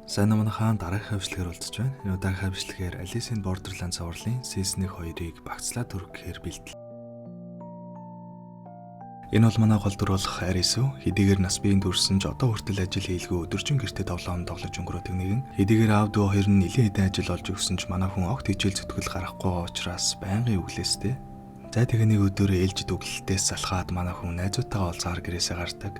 Сайн уу манайхаан, дараагийн бичлэгээр уулзаж байна. Энэ удаагийн бичлэгээр Alice in Borderlands цувралын Season 2-ыг багцлаад хүргэхээр бэлтэл. Энэ бол манай гол дүр болох Арису. Хэдийгээр нас биеийн төрсөн ч одоо хүртэл ажил хийлгүй өдөржин гэртээ тоглоом тоглож өнгөрөөдөг нэгэн. Хэдийгээр аав дүү хоёр нь нэлээд хэдэн ажил олж өгсөн ч манай хүн огт хичээл зүтгэл гаргахгүй байгаа учраас байнгын үглээстэй. За, тэгээ нэг өдөр ээлжид өглөлтөөс залхаад манай хүн найзуудтайгаа уулзахаар гэрээсээ гардаг.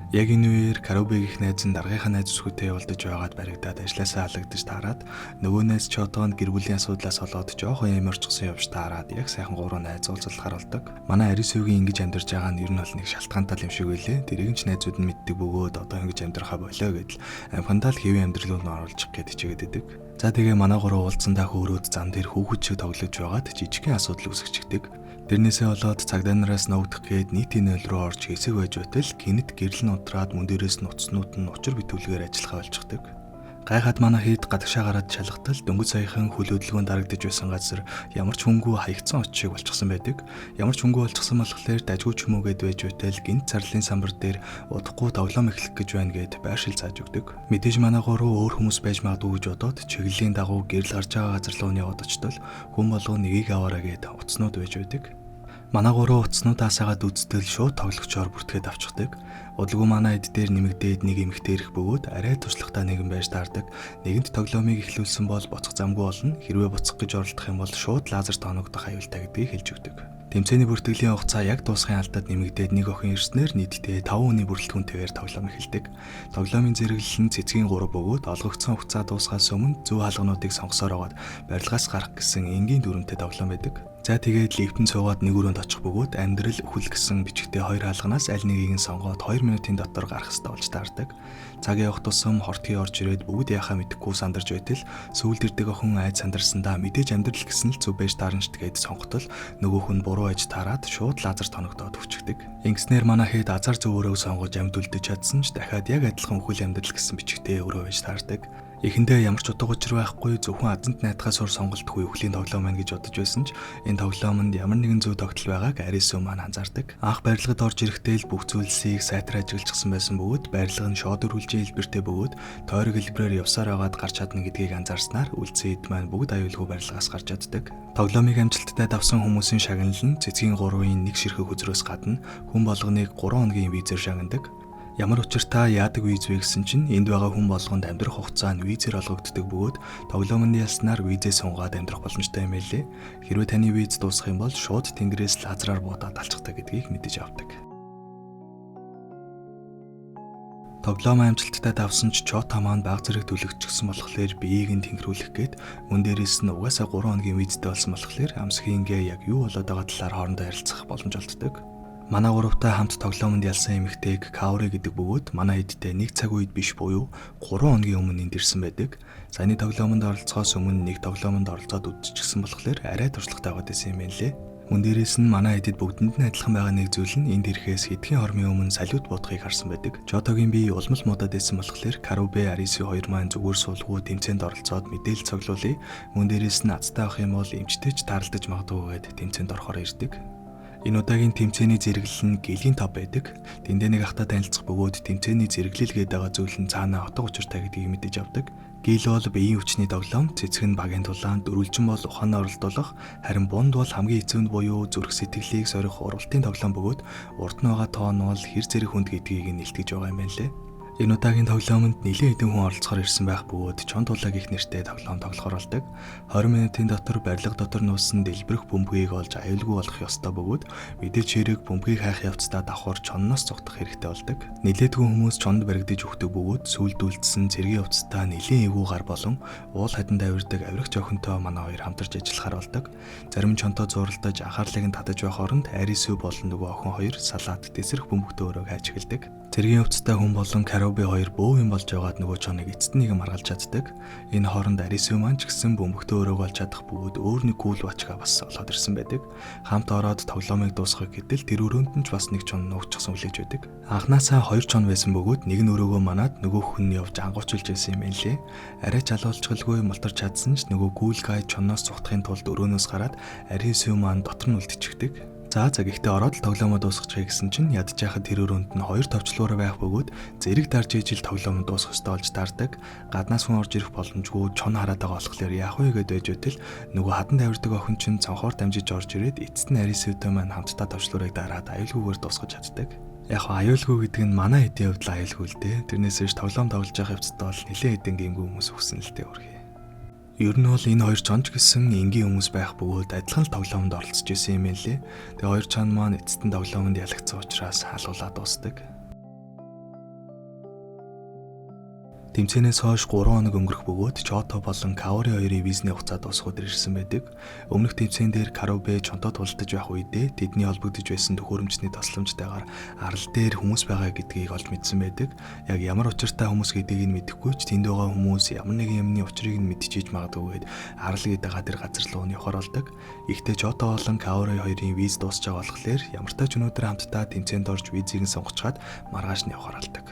Яг энэ үеэр Карубигийнх найз нь даргийнхаа найз өсгөөтэй явуулдаж байгаад баригдаад ажлаасаа алагдаж таарад, нөгөө найз Чотоонд гэр бүлийн асуудлаас болоод жоохон ямарчсан явж таарад яг сайхан гурван найз уулзалт болдог. Манай Арисугийн ингэж амьдарч байгаа нь ер нь бол нэг шалтгаантай юм шиг байлээ. Тэрийг ч найзууд нь мэддэг бөгөөд одоо ингэж амьдрахаа болио гэдэл амхандаа л хэвийн амьдрал руу оруулчих гээд хичээгээд идэг. За, тэгээ манай гурав уулзсандаа хөөрөөд зам дээр хүүхэд шиг тоглож байгаад жижигхэн асуудал үүсгэчихдэг. Тэрнээсээ болоод цагдаа нараас нуугдах гээд нийтийн 0 руу орж хэсэг байж байтал гэнэт гэрэл нь унтраад мөн дээрээс нуцнууд нь учир битүүлгээр ажиллахаа болчихдог. Гайхаад манай хэд гадагшаа гараад шалгатал дөнгөж саяхан хөл хөдөлгөөн дарагдаж байсан газар ямар ч хүнгүй хаягдсан оч шиг болчихсон байдаг. Ямар ч хүнгүй болчихсон болохоор дажгүй ч юм уу гэд байж байтал гэнэт зарлын самбар дээр удахгүй тоглоом эхлэх гэж байна гэд байршил зааж өгдөг. Мэдээж манай гурав өөр хүмүүс байж магадгүй гэж бодоод чиглэлийн дагуу гэрэл гарч байгаа газар руу нь яваад очтол хүн болгон нэгийг аваараа гэд утаснууд байж байдаг. Манай гурван утаснуудаа асаагаад үзтэл шууд тоглогчоор бүртгээд авчихдаг. Удалгүй манай эд дээр нэмэгдээд нэг эмэгтэй ирэх бөгөөд арай туршлагатай нэгэн байж таардаг. Нэгэнт тоглоомыг эхлүүлсэн бол буцах замгүй болно. Хэрвээ буцах гэж оролдох юм бол шууд лазер тооногдох аюултай гэдгийг хэлж өгдөг. Тэмцээний бүртгэлийн хугацаа яг дуусахын алдаад нэмэгдээд нэг охин ирснээр нийтдээ 5 хүний бүрэлдэхүүнтэйгээр тоглоом эхэлдэг. Тоглоомын зэрэглэл нь цэцгийн 3 бөгөөд олгогдсон хугацаа дуусахаас өмнө зөв хаалгануудыг сонгосоор байгаад барилгаас гарах гэсэн энгийн дүрмтэй тоглоом байдаг. За, тэгээд лифтэнд суугаад нэг өрөөнд очих бөгөөд амьдрал, үхэл гэсэн бичгтэй хоёр хаалганаас аль нэгийг нь сонгоод 2 минутын дотор гарах ёстой болж таардаг. Цаг явах тусам хортгий орж ирээд бүгд яхаа мэдэхгүй сандарч байтал сүүлд ирдэг охин айд сандарсандаа мэдээж амьдрал гэсэн л зөв байж таарна ч тэгээд сонготол нөгөө хүн буруу аж таарад шууд лазер тоногдоод өвчихдөг. Ингэснээр манай хэд азар зөв өрөөг сонгож амьд үлдэж чадсан ч дахиад яг адилхан үхэл, амьдрал гэсэн бичгтэй өрөө байж таардаг. Эхэндээ ямар ч утга учир байхгүй, зөвхөн азанд найдахаас өөр сонголтгүй үхлийн тоглоом байна гэж бодож байсан ч энэ тоглоомонд ямар нэгэн зөв тогтол байгааг Арису маань анзаардаг. Анх барилгад орж ирэхдээ л бүх зүйлсийг сайтар ажиглажчихсан байсан бөгөөд барилга нь шоод өргөлжийн хэлбэртэй бөгөөд тойрог хэлбэрээр явсаар байгаад гарч чадна гэдгийг анзаарснаар үлдсэн эд маань бүгд аюулгүй барилгаас гарч чаддаг. Тоглоомыг амжилттай давсан хүмүүсийн шагнал нь цэцгийн 3-ын 1 ширхэг хөзрөөс гадна хүн болгоныг 3 хоногийн визээр шагнадаг. Ямар учиртай яадаг виз вэ гэсэн чинь энд байгаа хүн болгонд амьдрах хугацаа нь визээр олгогддог бөгөөд тоглоомны ялснаар визээ сунгаад амьдрах боломжтой юм байлээ. Хэрвээ таны виз дуусах юм бол шууд тэнгэрээс лазераар буудаад алчихдаг гэдгийг мэдэж авдаг. Тоглоом амжилттай давсан ч Чота маань баг зэрэг төлөгдчихсөн болохоор биеийг нь тэнхрүүлэх гээд, мөн дээрээс нь угаасаа 3 хоногийн визтэй болсон болохоор амсхийнгээ яг юу болоод байгаа талаар хоорондоо ярилцах боломж олддог. Манай гуравтай хамт тоглоомонд ялсан эмэгтэйг Каури гэдэг бөгөөд манай эдтэй нэг цаг үед биш буюу 3 хоногийн өмнө энд ирсэн байдаг. Саяны тоглоомонд оролцохоос өмнө нэг тоглоомонд оролцоод үзчихсэн болохоор арай туршлагатай байгаад байсан юм байна лээ. Мөн дээрээс нь манай эдэд бүгдэнд нь адилхан байгаа нэг зүйл нь энд ирэхээс хэдхэн хормын өмнө салют буудахыг харсан байдаг. Жотогийн бие улмал муудаад байсан болохоор Карубе, Арису хоёр маань зүгээр суулгүй тэмцээнд оролцоод мэдээлэл цуглуулъя. Мөн дээрээс нь азтай авах юм бол эмчтэй ч тааралдаж магадгүй гээд тэмцээнд орохоор ирдэг. Энэ удаагийн тэмцээний зэрэглэл нь гэлгийн топ байдаг. Тэндээ нэг ахтай танилцах бөгөөд тэмцээний зэрэглэл гээд байгаа зүйл нь цаанаа утга учиртай гэдгийг мэдэж авдаг. Гил бол биеийн хүчний тоглоом, цэцэг нь багийн тулаан, дөрвөлжин бол ухаанаа оролдуулах, харин бунд бол хамгийн хэцүүнд буюу зүрх сэтгэлийг сорих уралтын тоглоом бөгөөд урд нь байгаа тоо нь бол хэр зэрэг хүнд гэдгийг нь илтгэж байгаа юм байна лээ. Энэ удаагийн тоглоомонд нэлээд хэдэн хүн оролцохоор ирсэн байх бөгөөд Чон тулаа гих нэртэй тоглоом тоглохоор болдог. 20 минутын дотор барилга дотор нуусан дэлбэрэх бөмбөгийг олж аюулгүй болох ёстой бөгөөд мэдээж хэрэг бөмбөгийг хайх явцдаа давхар чонноос зугтах хэрэгтэй болдог. Нэлээдгүй хүмүүс чонд баригдаж өгдөг бөгөөд сүүлд үлдсэн цэргийн хувцастай нэлээд эвгүй гар болон уул хаданд авирдаг авирагч охинтой манай хоёр хамтарч ажиллахаар болдог. Зарим чонтой зуралдаж анхаарлыг нь татаж байх оронд Арису болон нөгөө охин хоёр салаад тэсрэх бөмбөгтэй өрөөг хайж эхэлдэг. Цэргийн хувцастай хүн болон Каруби хоёр бөв юм болж байгаад нөгөө чоныг эцэст нэг маргалж чаддаг. Энэ хооронд Арису маань ч гэсэн бөмбөгтэй өрөөг олж чадах бөгөөд өөр нэг гүйл бачка бас олоод ирсэн байдаг. Хамт ороод тоглоомыг дуусгах гэтэл тэр өрөөнд нь ч бас нэг чон нуугдчихсан хүлээж байдаг. Анхнаасаа хоёр чон байсан бөгөөд нэг нь өрөөгөө манаад нөгөөх нь явж ангуучилж байсан юм байлээ. Арай ч алуулчихалгүй мултарч чадсан ч нөгөө гүйл гай чонноос зугтахын тулд өрөөнөөс гараад Арису маань дотор нь үлдчихдэг. За за гэхдээ ороод л тоглоомоо дуусгачихъя гэсэн чинь ядж яхад тэр өрөөнд нь 2 товчлуур байх бөгөөд зэрэг дарж ижил тоглоом дуусгах ёстой болж таардаг. Гаднаас хүн орж ирэх боломжгүй, чон хараад байгаа болохоор яах вэ гэдээ байж байтал нөгөө хадан тавирдаг охин чинь цонхоор дамжиж орж ирээд эцэст нь Арисутай маань хамтдаа товчлуурыг дараад аюулгүйгээр дуусгаж чаддаг. Яг хаа аюулгүй гэдэг нь манай хэдийн хувьд л аюулгүй л дээ. Тэрнээс биш тоглоом тоглож явах явцдаа бол нэлээд хэдэн гэмгүй хүмүүс өгсөн л дээ үрхий. Ер нь бол энэ хоёр чонч гэсэн энгийн хүмүүс байх бөгөөд адилхан л тоглоомд оролцож исэн юм байлээ. Тэгээ хоёр чон маань эцэст нь тоглоомонд ялагдсан учраас халуулаад дуусдаг. Тэмцээнээс хойш 3 хоног өнгөрөх бөгөөд Чото болон Каори хоёрын визний хугацаа дуусах өдөр ирсэн байдаг. Өмнөх тэмцээн дээр Карубе Чонто тулдаж байх үедээ тэдний холбогдож байсан төхөөрөмжний тусламжтайгаар арал дээр хүмүүс байгаа гэдгийг олж мэдсэн байдаг. Яг ямар учиртай хүмүүс гэдгийг нь мэдэхгүй ч тэнд байгаа хүмүүс ямар нэгэн юмны учрыг нь мэдчихэж магадгүй гээд арал гэдэг байгаа тэр газар руу нь явахар болдог. Ихтэй Чото болон Каори хоёрын виз дуусч байгаа болохоор ямартай ч өнөөдөр хамтдаа тэмцээнд орж визийг нь сонгочхаад маргааш нь явахар болдог.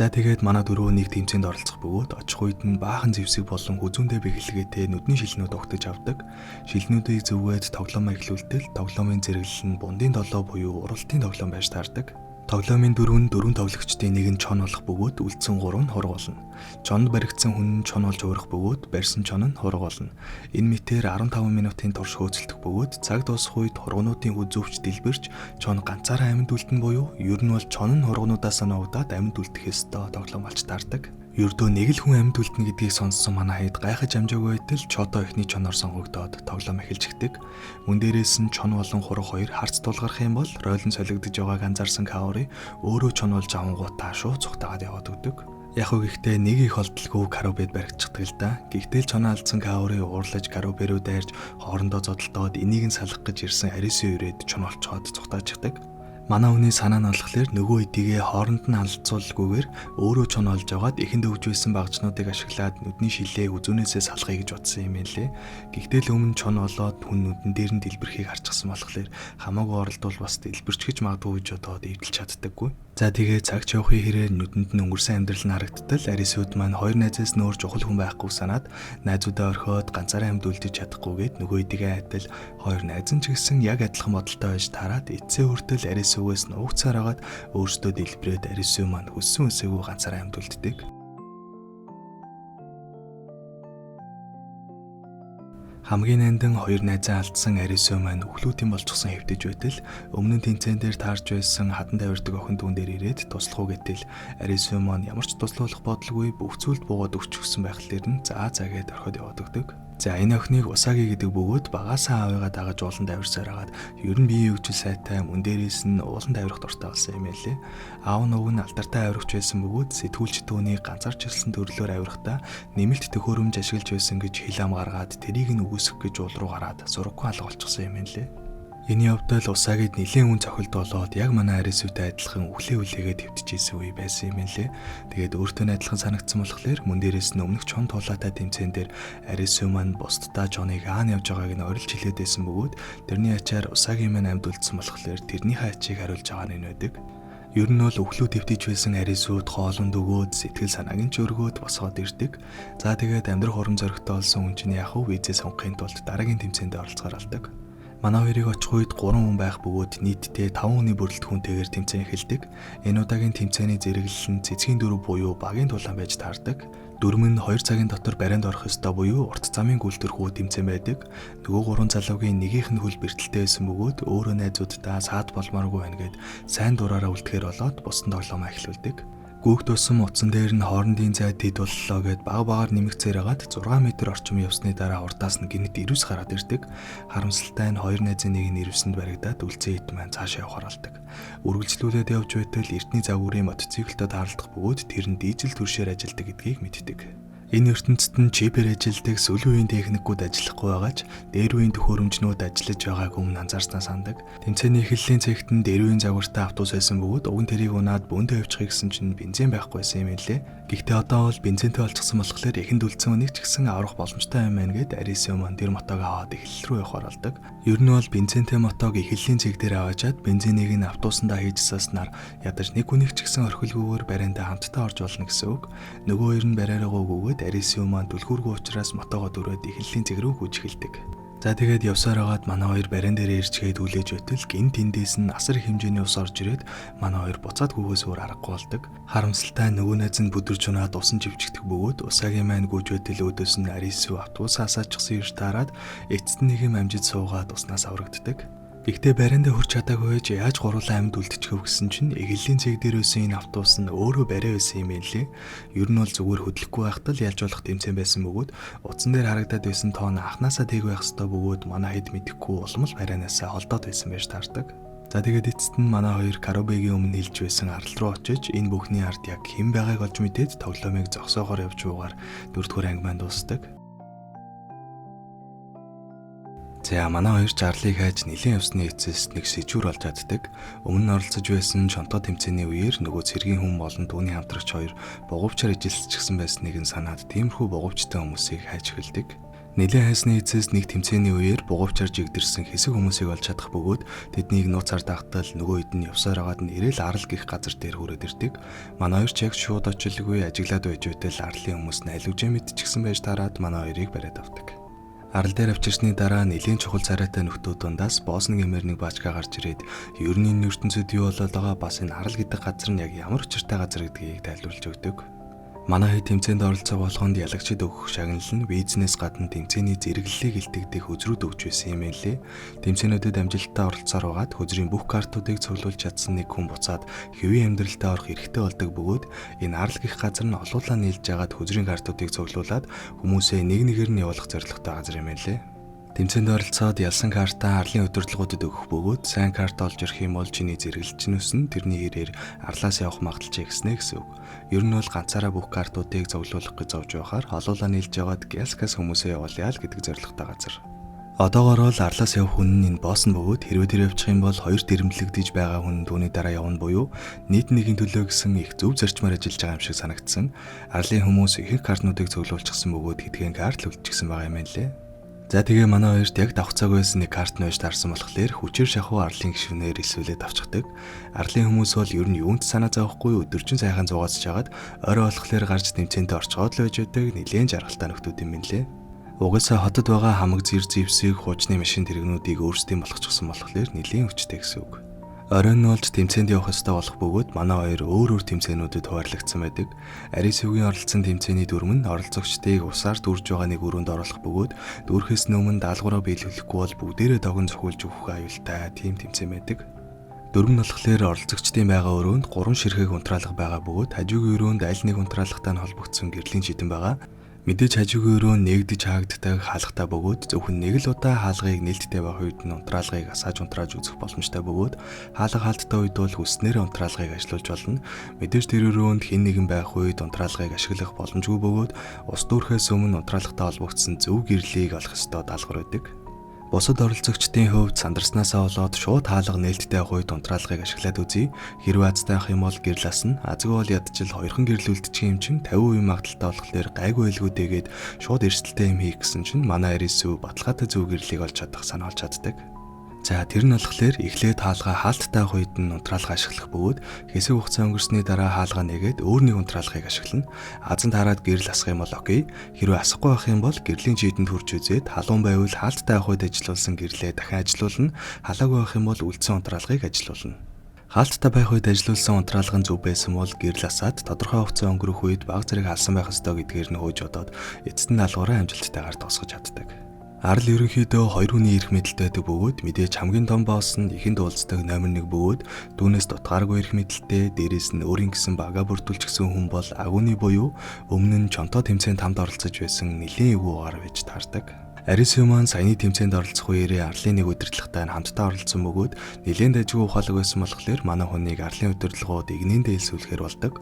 За тэгээд манай дөрөв нэг тэмцээнд оролцох бөгөөд очих үед нь баахан зэвсэг болон хүзүүндээ бэхлэгээтэй нүдний шилнүүд угтаж авдаг. Шилнүүдийг зүвгээд тоглоомоо эхлүүлтэл тоглоомын зэрэглэл нь бундын долоо буюу уралтын тоглоом байж таардаг. Тоглоомын дөрөв нь дөрвөн тоглогчдын нэг нь чон болох бөгөөд үлдсэн гурав нь хураг болно. Чонд баригдсан хүн нь чон болж уурах бөгөөд барьсан чон нь хураг болно. Энэ мэтээр 15 минутын турш хөөцөлдөх бөгөөд цаг дуусах үед хургнуудын хүзүүвч дэлбэрч чон ганцаараа амьд үлдэн буюу ер нь бол чон нь хургнуудаасаа нуугдаад амьд үлдэх ёстой тоглоом болж таардаг. Ердөө нэг л хүн амьд үлдэнэ гэдгийг сонссон манай хэд гайхаж амжаагүй байтал Чото эхний чоноор сонгогдоод тоглоом эхэлж гдэг. Мөн дээрээс нь чон болон хураг хоёр харц тулгарх юм бол ройл нь солигдож байгааг анзаарсан Каори өөрөө чон болж авангуудаа шууд цухтаагаад яваад өгдөг. Яг уу гэхдээ нэг их олдолгүй Карубед баригдчихдаг л да. Гэхдээ л чоноо алдсан Каори уурлаж Карубе рүү дайрч хоорондоо зодолдоод энийг нь салгах гэж ирсэн Арису ирээд чон олцоод цухтааждаг. Манай хүний санаа нь болохоор нөгөө эдийгээ хооронд нь халалцуулгүйгээр өөрөө чон олж аваад ихэнд өгж байсан багжнуудыг ашиглаад нүдний шилээ үзүүнээсээ салгая гэж бодсон юм байлээ. Гэхдээ л өмнө чон олоод хүн нүдэн дээр нь дэлбэрхийг харчихсан болохоор хамаагүй оролдвол бас дэлбэрч гэж магадгүй гэж бодоод эвдэлж чаддаггүй. За тэгээ цаг ч явахын хэрээр нүдэнд нь өнгөрсөн амьдрал нь харагдтал Арисуд маань хоёр найзаас нөөр чухал хүн байхгүй санаад найзуудаа орхиод ганцаараа амьд үлдэж чадахгүйгээд нөгөө эдийгээ адил хоёр найз нь ч гэсэн яг адилхан бодолтой байж тараад эцсээ хүртэл Арисугээс нуугцаар агаад өөрсдөө дэлбэрээд Арису маань хүссэн үсээгүй ганцаараа амьд үлддэг. Хамгийн нандин хоёр найзаа алдсан Арису маань өглөөтийн болчихсон хэвтэж байтал өмнө нь тэмцээн дээр таарч байсан хадан тавирдаг охин дүүн дээр ирээд туслах уу гэтэл Арису маань ямар ч туслуулах бодлогүй бүх зүйлд буугаад өгчихсөн байхлаар нь за за гэд орхиод яваад өгдөг. За энэ охиныг Усаги гэдэг бөгөөд багаасаа аавыгаа дагаж ууланд авирсаар хагаад ер нь биеийн хөгжил сайтай мөн дээрээс нь ууланд авирах дуртай болсон юм байлээ. Аав нууг нь алдартай авирагч байсан бөгөөд сэтгүүлч түүнийг ганцаарчилсан төрлөөр авирахдаа нэмэлт төхөөрөмж ашиглаж байсан гэж хил ам гаргаад тэрийг нь үгүйсгэх гэж уул руу гараад сураггүй алга болчихсон юм байлээ. Энэ явдал Усагид нэлээд үн цохилт болоод яг манай Арисутай адилхан үхлээ үлээгээд хэвтэж исэн үе байсан юм лээ. Тэгээд өөртөө нь адилхан санагдсан болохоор мөн дээрээс нь өмнөх чон тулаатай тэмцээн дээр Арису маань бусддаа Чоныг аана явж байгааг нь орилж хэлээд байсан бөгөөд тэрний ачаар Усагийн маань амьд үлдсэн болохоор тэрнийхээ ачийг хариулж байгаа нь энэ байдаг. Ер нь бол өглөө твтэж байсан Арисууд хоолнд өгөөд сэтгэл санааг нь ч өргөөд босгоод ирдэг. За тэгээд амьдрах урам зоригтой болсон хүн чинь яг уу визээ сонгохын тулд дараагийн тэмцээндээ оролцохоор алдаг. Манай хоёрыг очих үед 3 хүн байх бөгөөд нийтдээ 5 хүний бүрэлдэхүүнтэйгээр тэмцээн эхэлдэг. Энэ удаагийн тэмцээний зэрэглэл нь цэцгийн дөрөв буюу багийн тулаан байж таардаг. Дөрөв нь 2 цагийн дотор барианд орох ёстой буюу урт замын гүйлтэрхүү тэмцээн байдаг. Нөгөө 3 залуугийн нэгийнх нь хөл бэртэлтэй байсан бөгөөд өөрөө найзууддаа саад болмооргүй байна гэд сайн дураараа үлдэхээр болоод бусдын тоглоомоо эхлүүлдэг. Гүүх тусам утсан дээр нь хоорондын зай дэд боллоо гэд баг багаар нэмэгцээр хагаад 6 м орчим явсны дараа урдаас нь гинэт ирвэс гараад ирдэг. Харамсалтай нь хоёр найзын нэг нь ирвэсэнд баригдаад үлцэн хэд маань цаашаа явахаар алдаг. Үргэлжлүүлээд явж байтал эртний загварын мотоциклтэй таарлах бөгөөд тэр нь дизель түлшээр ажилладаг гэдгийг мэддэг. Энэ ертөнцид нь чипээр ажилладаг сүүлийн үеийн техникүүд ажиллахгүй байгаа ч дээр үеийн төхөөрөмжнүүд ажиллаж байгааг өмнө анзаарснаа сандаг. Тэмцээний эхлэлийн цэгт нь дээр үеийн загвартай автобус байсан бөгөөд уг нь тэрийг унаад бөөнтэй явчихыг гэсэн чинь бензин байхгүй байсан юм лээ. Гэхдээ одоо бол бензинтэй болчихсон болохоор эхэнд үлдсэн үнийг ч гэсэн аврах боломжтой юм байна гэд Арисио маань тэр мотог аваад эхлэл рүү явахаар алдаг. Ер нь бол бензинтэй мотог эхлэлийн цэг дээр аваачаад бензинийг нь автобусандаа хийж саснаар ядаж нэг хүнийг ч гэсэн орхилгүйгээр бариандаа хамтдаа орж болно гэсэн үг. Нөгөө хоёр нь бариараагаа өгөөд Арисио маань түлхүүргүй учраас мотогоо дөрөөд эхлэлийн цэг рүү гүйж эхэлдэг. За тэгээд явсаар хагаад манай хоёр бариан дээр ирчгээд хүлээж байтал гин тэндээс нь асар их хэмжээний ус орж ирээд манай хоёр буцаад гүгээс өөр аргагүй болдог. Харамсалтай нөгөө найз нь бүдэрч унаад усан живчгдэг бөгөөд усаагийн маань гүйж байтал өөдөөс нь Арису автобусаа асаачихсан ирж таарад эцэст нэг юм амжиж суугаад уснаас аврагддаг. Гэхдээ бариандаа хүрч чадаагүй байж яаж гурлаа амьд үлдчихв гэсэн чинь эгэллийн цэг дээр байсан энэ автобус нь өөрөө бариа байсан юм байлээ. Ер нь бол зүгээр хөдлөхгүй байхдаа л ялж болох тэмцээн байсан бөгөөд утсан дээр харагдаад байсан тоон анханасаа тэг байх ёстой бөгөөд манай хэд мэдэхгүй улам л барианаасаа холдоод байсан байж таардаг. За тэгээд эцэст нь манай хоёр Каробегийн өмнө хэлж байсан арал руу очиж энэ бүхний ард яг хэн байгааг олж мэдээд тоглоомыг зогсоогоор явж буугаар дөрөвдүгээр анги маань дуусдаг. За манай хоёр ч арлыг хайж нэлээд явсны эцэс нэг сэжүүр олж чаддаг. Өмнө нь оролцож байсан чонтоо тэмцээний үеэр нөгөө цэргийн хүн болон түүний хамтрагч хоёр бугуувчаар ажилласчихсан байсныг нь санаад тиймэрхүү бугуувчтай хүмүүсийг хайж эхэлдэг. Нэлээд хайсны эцэс нэг тэмцээний үеэр бугуувчаар жигдэрсэн хэсэг хүмүүсийг олж чадах бөгөөд тэднийг нууцаар дагтал нөгөө хэд нь явсаар хагаад нь ирээл арал гих газар дээр хүрээд ирдэг. Манай хоёр ч яг шууд очилгүй ажиглаад байж байтал арлын хүмүүс найлуулж мэдчихсэн байж тараад манай хоёрыг бариад авдаг. Арал дээр авчирсны дараа нэлээн чухал царайтай нөхдүүд дундаас босс гэмээр нэг баачка гарч ирээд ер нь энэ ертөнцид юу болоод байгаа бас энэ арал гэдэг газар нь яг ямар учиртай газар гэдгийг тайлбарлаж өгдөг. Манай хэд тэмцээнд оролцоо болгонд ялагчид өгөх шагнал нь бизнес гадна тэмцээний зэрэглэлийг илтгэдэг хөзрүүд өгч байсан юм байлээ. Тэмцээнүүдэд амжилттай оролцсоор байгаад хөзрийн бүх картуудыг цуглуулж чадсан нэг хүн буцаад хэвийн амьдралдаа орох эрхтэй болдог бөгөөд энэ арал гих газар нь олуулаа нийлж жагаад хөзрийн картуудыг цуглуулад хүмүүсээ нэг нэгээр нь явуулах зорилготой газар юм байлээ. Тэмцээнд оролцоод ялсан картаа арлын удирдлагуудад өгөх бөгөөд сайн карт олж ирэх юм бол чиний зэрэглэл чинь өснө, тэрний хэрээр арлаас явах магадлал чи ихснэ гэсэн үг. Ер нь бол ганцаараа бүх картуудыг цуглуулах гэж зовж байхаар олуулаа нийлж яваад гялскас хүмүүсээ явуулъя л гэдэг зорилготой газар. Одоогоор бол арлаас явах хүн нь энэ босс нь бөгөөд хэрвээ тэр явчих юм бол хоёр дэрэмлэгдэж байгаа хүн түүний дараа явна буюу нийт нэгийн төлөө гэсэн их зөв зарчмаар ажиллаж байгаа юм шиг санагдсан. Арлын хүмүүс ихэнх картнуудыг цуглуулчихсан бөгөөд хэдхэн карт л үлдчихсэн байгаа юм байна лээ. За тэгээ манай хоёрт яг давх цаг байсан нэг карт нь байж таарсан болохоор хүчээр шахуу арлын гишүүнээр элсүүлээд авчихдаг. Арлын хүмүүс бол ер нь юунд санаа зовхгүй өдөржин сайхан зугаацж хагаад орой болохоор гарч тэмцээндээ орчгоод л байж байдаг нэлээн жаргалтай нөхдүүд юм байна лээ. Угаасаа хотод байгаа хамаг зэр зэвсэг хуучны машин тэрэгнүүдийг өөрсдийн болгочихсон болохоор нэлээн хүчтэй гэсэн үг. Оройн нь болж тэмцээнд явах ёстой болох бөгөөд манай хоёр өөр өөр тэмцээнүүдэд хуваарлагдсан байдаг. Арисүгийн оролцсон тэмцээний дүрм нь оролцогчдыг усаар дүүрж байгаа нэг өрөөнд оруулах бөгөөд дүүрхээс өмнө даалгавраа биелүүлэхгүй бол бүгдээрээ догон цохиулж өгөх аюултай тийм тэмцээн байдаг. Дүрм нь болохоор оролцогчдын байгаа өрөөнд 3 ширхэг унтраалга байгаа бөгөөд хажуугийн өрөөнд аль нэг унтраалгатай нь холбогдсон гэрлийн шидэн байгаа. Мэдээж хажуугийн өрөө нээгдэж хаагддаг хаалгатай бөгөөд зөвхөн нэг л удаа хаалгыг нээлттэй байх үед нь унтраалгыг асааж унтрааж үзэх боломжтой бөгөөд хаалга хаалттай үед бол хүснээр унтраалгыг ажилуулж болно. Мэдээж тэр өрөөнд хэн нэгэн байх үед унтраалгыг ашиглах боломжгүй бөгөөд ус дүүрхээс өмнө унтраалгатай холбогдсон зөв гэрлийг олох ёстой даалгавар байдаг. Бусад оролцогчдын хувьд сандарснаасаа болоод шууд хаалга нээлттэй авах үед унтраалгыг ашиглаад үзье. Хэрвээ азтай авах юм бол гэрэл асна. Азгүй бол ядчил хоёрхан гэрэл үлдчих юм чинь 50% магадлалтай болохоор гайгүй байлгүйдээгээд шууд эрсдэлтэй юм хийх гэсэн чинь манай Арисүү баталгаатай зөв гэрлийг олж чадах санаа олж чаддаг. За тэр нь болохоор эхлээд хаалга хаалттай авах үед нь унтраалга ашиглах бөгөөд хэсэг хугацаа өнгөрсний дараа хаалга нээгээд өөр нэг унтраалгыг ашиглана. Азан таарад гэрэл асах юм бол окей. Хэрвээ асахгүй байх юм бол гэрлийн жидэнд хүрч үзээд халуун байвал хаалттай авах үед ажилуулсан гэрлээ дахин ажилуулна. Халаагүй байх юм бол үлдсэн унтраалгыг ажилуулна. Хаалттай байх үед ажилуулсан унтраалга нь зөв байсан бол гэрэл асаад тодорхой хугацаа өнгөрөх үед баг зэрэг халсан байх ёстой гэдгээр нь хөөж бодоод эцэст нь даалгавраа амжилттайгаар тусгаж чаддаг. Арал ерөнхийдөө хоёр хүний эрх мэдэлтэй байдаг бөгөөд мэдээж хамгийн том босс нь ихэнд уулздаг номер 1 бөгөөд түүнээс дутгааргүй эрх мэдэлтэй дээрээс нь өөрийн гэсэн бага бүрдүүлчихсэн хүн бол агууны буюу өмнө нь чонтоо тэмцээнд хамт оролцож байсан нэлээн эвгүйгээр байж таардаг. Арисю маань саяны тэмцээнд оролцох үеэрээ арлын нэг удирдлагатай нь хамтдаа оролцсон бөгөөд нэлээн дажгүй ухаалаг байсан болохоор манай хүнийг арлын удирдлагууд игнэндээ элсүүлэхээр болдог.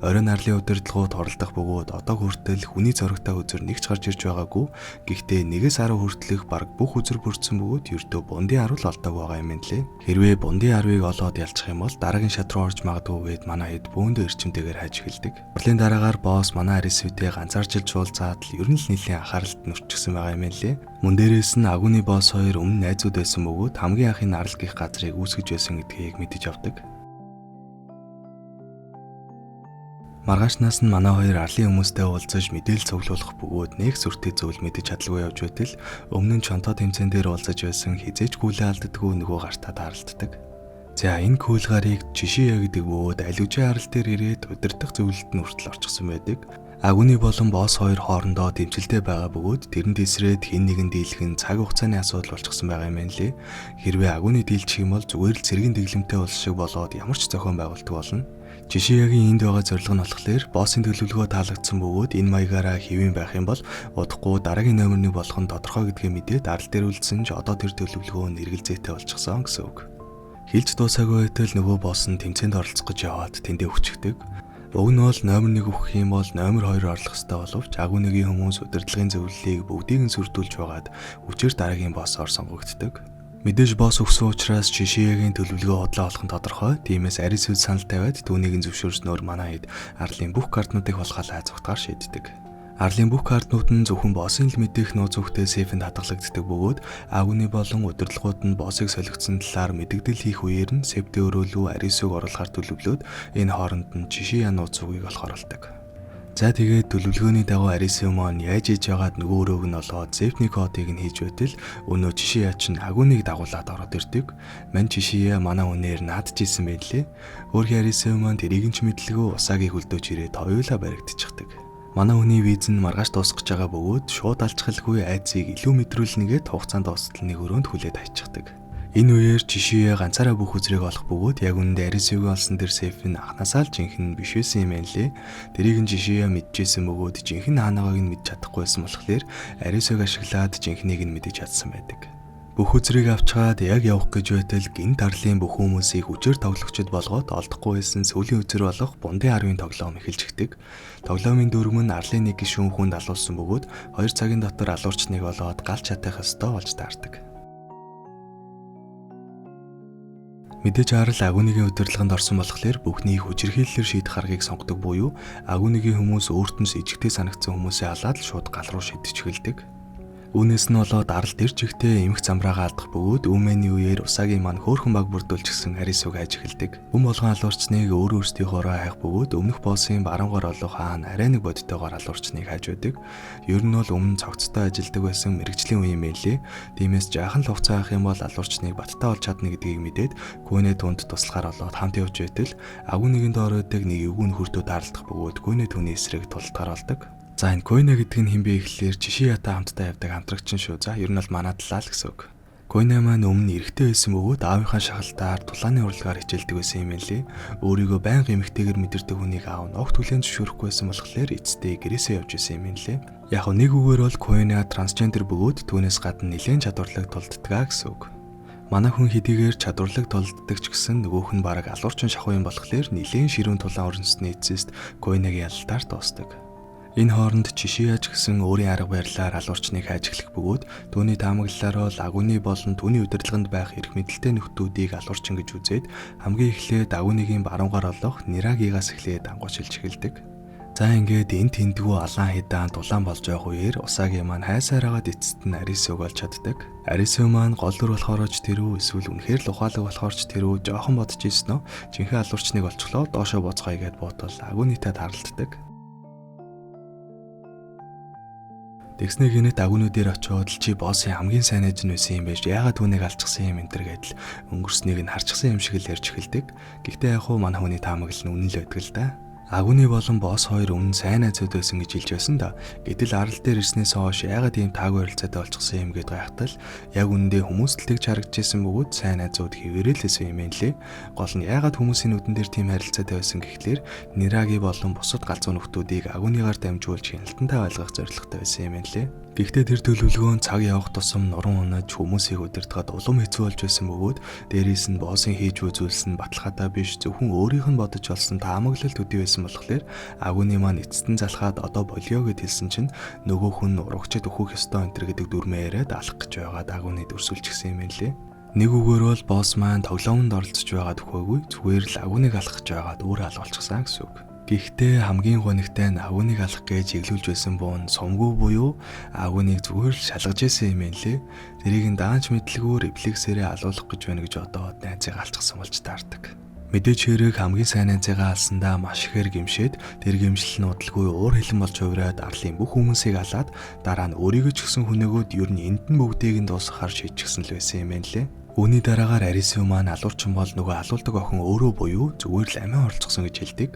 Оройн арлын удирдлагууд хуралдах бөгөөд одоо хүртэл хүний зоригтой хөзөр нэг ч гарч ирж байгаагүй. Гэхдээ 1-10 хүртэлх бараг бүх хөзөр бүрдсэн бөгөөд ердөө бундын 10 л олдоог байгаа юм лээ. Хэрвээ бундын 10-ыг олоод ялчих юм бол дараагийн шат руу орж магадгүй гээд манай хэд бөөндөө эрчимтэйгээр хайж эхэлдэг. Хурлын дараагаар босс манай Арисүтэй ганцаарчилж уулзаад л ер нь л нэлээн анхааралд нүрчгсэн байгаа юм лээ. Мөн дээрээс нь агууны босс хоёр өмнө найзууд байсан бөгөөд хамгийн анхын арал гих газрыг үүсгэж байсан гэдгийг мэдэж авдаг. Маргаашнаас нь манай хоёр арлын хүмүүстэй уулзаж мэдээлэл цуглуулах бөгөөд нэг сүртэй зүйл мэдэж чадалгүй явж байтал өмнө нь чонтоо тэмцээн дээр уулзаж байсан хизээч гүйлээ алддаггүй нөгөө гартаа тааралддаг. За энэ күүл гарыг Чишия гэдэг бөгөөд Алужийн арал дээр ирээд удирдах зөвлөлд нь хүртэл орчихсон байдаг. Агуны болон босс хоёр хоорондоо тэмцэлтэй байгаа бөгөөд тэрэнд эсрээд хэн нэгэн дийлэх нь цаг хугацааны асуудал болчихсон байгаа юм байна лээ. Хэрвээ агуны дийлчих юм бол зүгээр л цэргийн дэглэмтэй улс шиг болоод ямар ч зохион байгуулалт болно. Жишээгийн энд байгаа зорилго нь болохоор боссын төлөвлөгөө таалагдсан бөгөөд энэ маягаараа хэвэн байх юм бол удахгүй дараагийн номер 1 болох нь тодорхой гэдгээ мэдээд арал дээр үлдсэн ч одоо тэр төлөвлөгөө нь эргэлзээтэй болчихсон гэсэн үг. Хилж дуусаагүй байтал нөгөө босс нь тэмцээнд оролцох гэж яваад тэндээ хүчигдэг. Уг нь бол номер 1 өгөх юм бол номер 2 орлох ёстой боловч агууныгийн хүмүүс удирдлагын зөвлөлийг бүгдийг нь сүрдүүлж байгаад хүчээр дараагийн боссоор сонгогддог. Мэдээж босс өгсөн учраас Чишиягийн төлөвлөгөө худлаа болох нь тодорхой. Тиймээс арис сүд санал тавиад түүнийг нь зөвшөөрснөөр манай хэд арлын бүх картнуудыг хулгайлаа зүгтгаар шийддэг. Арлын бүх картнууд нь зөвхөн боссын л мэдэх нууц үгтэй сейфэнд хадгалагддаг бөгөөд агуны болон удирдлагууд нь боссыг солигдсон талаар мэдэгдэл хийх үеэр нь сейфтэй өрөөлүү арисүг оруулахар төлөвлөөд энэ хооронд нь Чишия нууц үгийг олохоор болдог. За тэгээд төлөвлөгөөний дагуу Арисио маань яаж хийж байгаад нөгөө өрөөг нь олоод Зефний кодыг нь хийж байтал өнөө Чишия чинь агууныг дагуулад ороод ирдэг. Мань Чишия манай үнээр наадчихсэн байлээ. Өөрхий Арисио маань тэрийг нь ч мэдлгүй усаагийг хөлдөөж ирээд хоёулаа баригдчихдаг. Манай хүний виз нь маргааш дуусах гэж байгаа бөгөөд шууд алчхалгүй айцыг илүү мэдрүүлнэгээд хугацаанд дуустал нэг өрөөнд хүлээд хайчихдаг. Энэ үеэр Чишия ганцаараа бүх үзрийг олох бөгөөд яг үнэндээ Арисюгийн олсон тэр сейф нь анханасаа л жинхэнэ биш байсан юм байна лээ. Тэрийг нь Чишия мэдчихсэн бөгөөд жинхэнэ хаанагааг нь мэдж чадахгүй байсан болохоор Арисюг ашиглаад жинхнийг нь мэдэж чадсан байдаг. Бүх үзрийг авчгаад яг явах гэж байтал гинт арлын бүх хүмүүсийг хүчээр тоглогчд болгоод олдохгүй байсан сүүлийн үзэр болох бундын арвын тоглоом эхэлж өгдөг. Тоглоомын дүрм нь арлын нэг гишүүн хүнд алуулсан бөгөөд 2 цагийн дотор алуурчныг олоод галж чадах ёстой болж таардаг. Мэдээж арал агууныгийн удирдлаганд орсон болохоор бүхнийг хүчирхийллээр шийдэх аргыг сонгодог буюу агууныгийн хүмүүс өөрт нь ижигтэй санагдсан хүмүүсээ алаад л шууд гал руу шидэж эхэлдэг. Үүнээс нь болоод арал тэр чигтээ эмх замраагаа алдах бөгөөд өмнөний үеэр усаагийн маань хөөхөн баг бүрдүүлчихсэн Арисуг хайж эхэлдэг. Хүм болгон алуурчныг өөр өөрсдийнхоороо хайх бөгөөд өмнөх боссын баруун гар олох хаан арай нэг бодтойгоор алуурчныг хайж байдаг. Ер нь бол өмнө цогцтой ажилдаг байсан мэрэгжлийн үе юм байлээ. Тиймээс жаахан л хугацаа авах юм бол алуурчныг баттай олж чадна гэдгийг мэдээд гүнээ тунд туслахаар болоод хамт явж байтал агуу нэгэн доор байдаг нэг эвгүй нөхөртөө таарлах бөгөөд гүнээ түүний эсрэг тултгаар болдог. За энэ Койна гэдэг нь хэн бэ гэхлээр Чишиятаа хамтдаа явдаг хамтрагч нь шүү. За ер нь бол манай талаа л гэсэн үг. Койна маань өмнө эрэгтэй байсан бөгөөд аавынхаа шахалтаар тулааны урлагаар хичээлдэг байсан юм байлээ. Өөрийгөө байнга эмэгтэйгэр мэдэрдэг хүнийг аав нь огт хүлээн зөвшөөрөхгүй байсан болохоор эцэстээ гэрээсээ явж исэн юм лээ. Яг нэг үгээр бол Койна трансгендер бөгөөд түүнээс гадна нэлээн чадварлаг тулддаг гэсэн үг. Манай хүн хэдийгээр чадварлаг тулддаг ч гэсэн нөгөөх нь бараг алуурчин шахуу юм болохоор нэлээн ширүүн тулаан өрнөсний эцэст Койнагийн ялалтаар дуусдаг. Энэ хооронд Чишияч гэсэн өөрийн арга барилаар алуурчныг хайж эхлэх бөгөөд түүний таамаглалаар бол агууны болон түүний удирдлаганд байх эрх мэдэлтэй нөхдүүдийг алуурчин гэж үзээд хамгийн эхлээд агууныгийн баруун гар олох Нирагигаас эхлээд ангуушилж эхэлдэг. За ингээд энэ тэндгүү алаан хидаан дулаан болж байгаа үеэр Усаги маань хайсаар хагаад эцэст нь Арисуг олж чаддаг. Арису маань гол дүр болохоор ч тэрүү эсвэл үнэхээр л ухаалаг болохоор ч тэрүү жоохон бодож ирсэн нь жинхэнэ алуурчныг олчихлоо доошоо буцгаая гэд буутал агуунытай тааралддаг. Тэгснэ гинэт агуунуудээр очиод л чи боссын хамгийн сайн найз нь байсан юм байж яагаад түүнийг алчихсан юм энэ төр гэдэл өнгөрснийг нь харчихсан юм шиг л ярьж эхэлдэг. Гэхдээ яг хуу манай хүний таамаглал нь үнэн л байдаг л да. Агууны болон босс хоёр өмнө сайн найзууд байсан гэж хэлж байсан да. Гэтэл арал дээр ирснээс хойш яагаад ийм таагүй харилцаатай болчихсон юм гэд гайхтал яг үнэндээ хүмүүс л тэгж харагдчихсан бөгөөд сайн найзууд хэвээрээ л байсан юм лээ. Гол нь яагаад хүмүүсийн нүдэн дээр тийм харилцаатай байсан гэхлээр Нираги болон бусад галзуу нөхдүүдийг агууныгаар дамжуулж хяналтантай байлгах зорилготой байсан юм лээ. Гэхдээ тэр төлөвлөгөө нь цаг явах тусам нуран унаж хүмүүсийг удирдахад улам хэцүү болж байсан бөгөөд дээрээс нь боссын хийж буй зүйлс нь баталгаатай биш зөвхөн өөрийнх нь бодож олсон таамаглал төдий байсан болохоор агууны маань эцэст нь залхаад одоо болио гэд хэлсэн чинь нөгөө хүн урагчид өөхөх ёстой энэ төр гэдэг дүрмээ яриад алах гэж байгаад агууны дүрсүүлчихсэн юм лээ. Нэг үгээр бол босс маань тоглоомонд оролцож байгаа төхөөгүй зүгээр л агууныг алах гэж байгаад өөрөө алгуулчихсан гэсэн үг. Гэхдээ хамгийн гонигтай нь агууныг алах гэж чиглүүлж байсан буун сумгүй буюу агууныг зүгээр л шалгаж байсан юм лээ. Тэрийг нь даанч мэдлгүй рефлексээрээ алуулах гэж байна гэж одоо найзыг алчихсан болж таардаг. Мэдээж хэрэг хамгийн сайн найзыгаа алсандаа маш ихээр гэмшээд тэр гэмшил нь удалгүй уур хилэн болж хувраад арлын бүх хүмүүсийг алаад дараа нь өөрийгөө ч гэсэн хүнөөгөөд ер нь энд нь бүгдийг нь дуусгахаар шийдчихсэн л байсан юм байна лээ. Үүний дараагаар Арису маань алуурчин бол нөгөө алуулдаг охин өөрөө буюу зүгээр л амиа оролцсон гэж хэлдэг.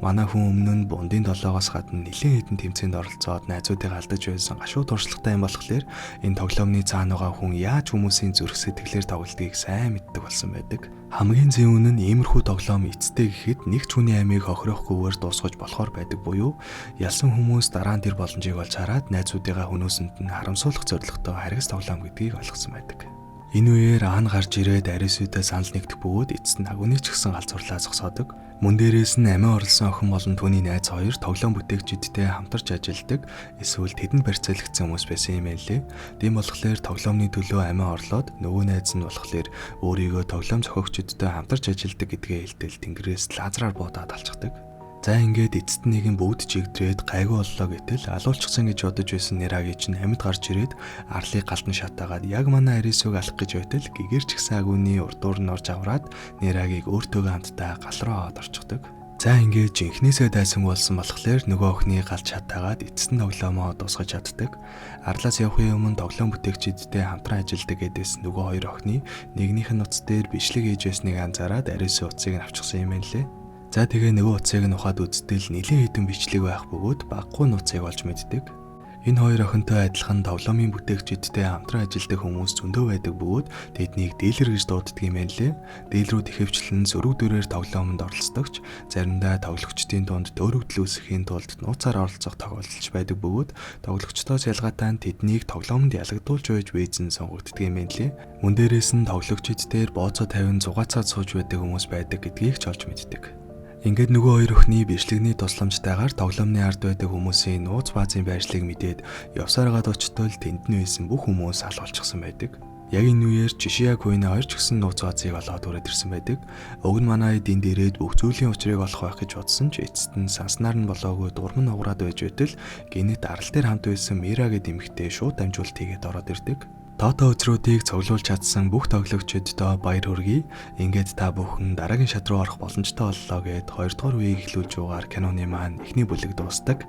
Манай хүн өмнө нь бундын долоогоос гадна нэлээд хэдэн тэмцээнд оролцоод найзуудыг алдаж байсан гашуу туршлагатай юм болохоор энэ тоглоомны цаана байгаа хүн яаж хүмүүсийн зүрх сэтгэлээр тоглодгийг сайн мэддэг болсон байдаг. Хамгийн зэн үнэн нь иймэрхүү тоглоом эцтэй гэхэд нэг ч хүний амийг хохироохгүйгээр дуусгаж болохоор байдаг буюу ялсан хүмүүс дараа нь тэр боломжийг олж хараад найзуудыгаа хөнөөсөнд нь харамсуулах зорилготой харгас тоглоом гэдгийг ойлгосон байдаг. Энэ үеэр Аан гарч ирээд Арисутай санал нэгдэх бөгөөд эцэст нь агуны ч гэсэн галзуурлаа зогсоодог. Мөн дээрээс нь амиа орлсон охин болон түүний найз хоёр тоглоом бүтээгчидтэй хамтарч ажилладаг эсвэл тэдэнд барьцаалагдсан хүмүүс байсан юм байна лээ. Тийм болохоор тоглоомны төлөө амиа орлоод нөгөө найз нь болохоор өөрийгөө тоглоом зохиогчдтой хамтарч ажилладаг гэдгээ хэлтэл тэнгэрээс лазераар буудаад алчгадаг. За ингээд эцэст нэгэн бүгд чигдрээд гайгүй боллоо гэтэл алуулчихсан гэж бодож байсан Нераги чинь амьд гарч ирээд арлыг галдан шатаагаад яг манай Арисуг алах гэж байтал гэгэрч гисэн агууны урдуур нь орж авраад Нерагийг өөртөөгөө хамтдаа гал руу аваад орчихдог. За ингээд жинхнээсээ дайсан болсон болохоор нөгөө охины галд шатаагаад эцэст нь тоглоомоо дуусгаж чаддаг. Арлаас явахын өмнө тоглоом бүтээгчидтэй хамтран ажилладаг гэдээс нөгөө хоёр охины нэгнийх нь утас дээр бичлэг хийж байсныг анзаараад Арису утсыг нь авчихсан юм байна лээ. За тэгээ нөгөө утсыг нь ухаад үзтэл нэлээд хэдэн бичлэг байх бөгөөд баггүй нууцыг олж мэддэг. Энэ хоёр охинтой адилхан тоглоомын бүтээгчидтэй хамтран ажилладаг хүмүүс зөндөө байдаг бөгөөд тэднийг дилер гэж дууддаг юм байна лээ. Дилерүүд ихэвчлэн сөрөг дүрээр тоглоомонд оролцдогч заримдаа тоглогчдын дунд төөрөгдөл үүсгэхийн тулд нууцаар оролцох тохиолдолч байдаг бөгөөд тоглогчдоос ялгаатай нь тэднийг тоглоомонд ялагдуулж байж визэн сонгогддог юм байна лээ. Мөн дээрээс нь тоглогчид дээр бооцоо тавин зугаацаад сууж байдаг хүмүүс байдаг гэдгийг ч олж мэддэг. Ингээд нөгөө хоёр охины бичлэгний тусламжтайгаар тоглоомны ард байдаг хүмүүсийн нууц баазын байршлыг мэдээд явсаар гад очтол тэнд нь байсан бүх хүмүүс алуулчихсан байдаг. Яг энэ үеэр Чишиа Куины хоёр ч гэсэн нууц баазыг олоод хүрээд ирсэн байдаг. Уг нь манай энд ирээд бүх зүйлийн учрыг олох байх гэж бодсон ч эцэст нь санснаар нь болоогүй дурм нь уграад байж байтал гинэт арал дээр хамт байсан Мира гэдэг эмэгтэй шууд дамжуулалт хийгээд ороод ирдэг. Тото өзрүүдийг цуглуулж чадсан бүх тоглогчдод баяр хүргэе. Ингээд та бүхэн дараагийн шат руу орох боломжтой боллоо гэд хоёрдугаар үеийг эхлүүлж угаар киноны маань эхний бүлэг дуустдаг.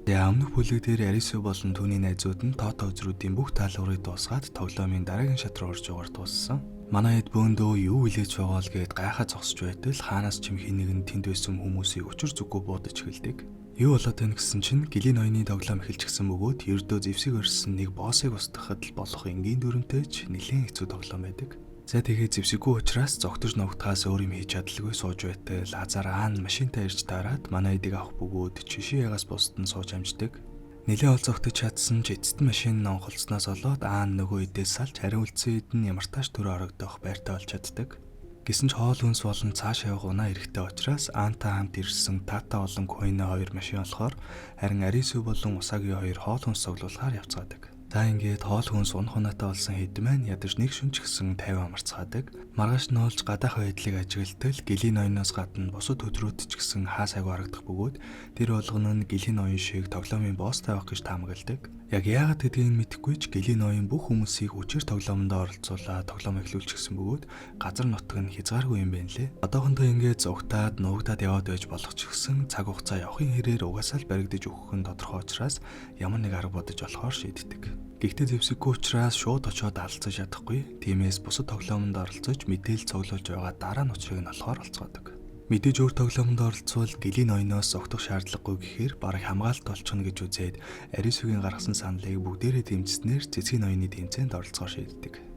Тэгээ өмнөх бүлэг дээр Арису болон түүний найзууд нь Тото өзрүүдийн бүх даалгаврыг дуусгаад тоглоомын дараагийн шат руу орж угаар дууссан. Манай хэд бөөндөө юу хүлээж байгаа л гэд гайхаа зогсож байтал хаанаас ч юм хин нэгэн тэнд байсан хүмүүсийг учир зүггүй буудаж эхэлдэг. Юу болоод байна гэсэн чинь Гэлий ноёны тоглоом эхэлчихсэн бөгөөд ердөө зевсийг орсон нэг боссыг устгахад л болох энгийн дүрмтэй ч нэлээд хэцүү тоглоом байдаг. За тэгээ зевсэггүй учраас зогтож ногдохоос өөр юм хийж чадалгүй сууж байтал Лазар аан машинтаа ирж таарад манай эдийг авах бөгөөд Чишиягаас бусад нь сууж амждаг. Нэлээд ол зогтож чадсан ч эцэст нь машин нонхолцсноос болоод аан нөгөө эдээс салж хариу үлдсэн хэд нь ямартааш төрөө орогдох байртай болж чаддаг. Гэсэн ч хоол хүнс болон цааш явах унаа эрэхтэй учраас Аантай хамт ирсэн Тата болон Куина хоёр машин болохоор харин Арису болон Усаги хоёр хоол хүнс цуглуулахаар явцгаадаг. За ингээд хоол хүнс унах унаатай болсон хэд маань ядаж нэг шүн ч гэсэн 50 амарцгаадаг. Маргааш нь олж гадаах байдлыг ажиглалтал Гэлий ноёноос гадна бусад өдрүүд ч гэсэн хаа сайгүй харагдах бөгөөд тэр болгоно нь Гэлий ноён шиг тоглоомын босстай байх гэж таамагладаг. Яг яагаад гэдгийг нь мэдэхгүй ч Гэлий ноён бүх хүмүүсийг хүчээр тоглоомондоо оролцуулаад тоглоом эхлүүлчихсэн бөгөөд газар нутаг нь хязгааргүй юм байна лээ. Одоохондоо ингээд зугтаад нуугдаад яваад байж болох ч гэсэн цаг хугацаа явахын хэрээр угаасаа л баригдаж өгөх нь тодорхой учраас ямар нэг арга бодож болохоор шийддэг. Гэхдээ зэвсэггүй учраас шууд очиод алцаж чадахгүй. Тиймээс бусад тоглоомонд оролцож мэдээлэл цуглуулж байгаа дараа нь учрыг нь олохоор олцгоодог. Мэдээж өөр тоглоомонд оролцвол Гэлий ноёноос зогтох шаардлагагүй гэхээр бараг хамгаалалт болчихно гэж үзээд Арисугийн гаргасан саналыг бүгдээрээ дэмжснээр цэцгийн ноёны тэмцээнд оролцохоор шийддэг.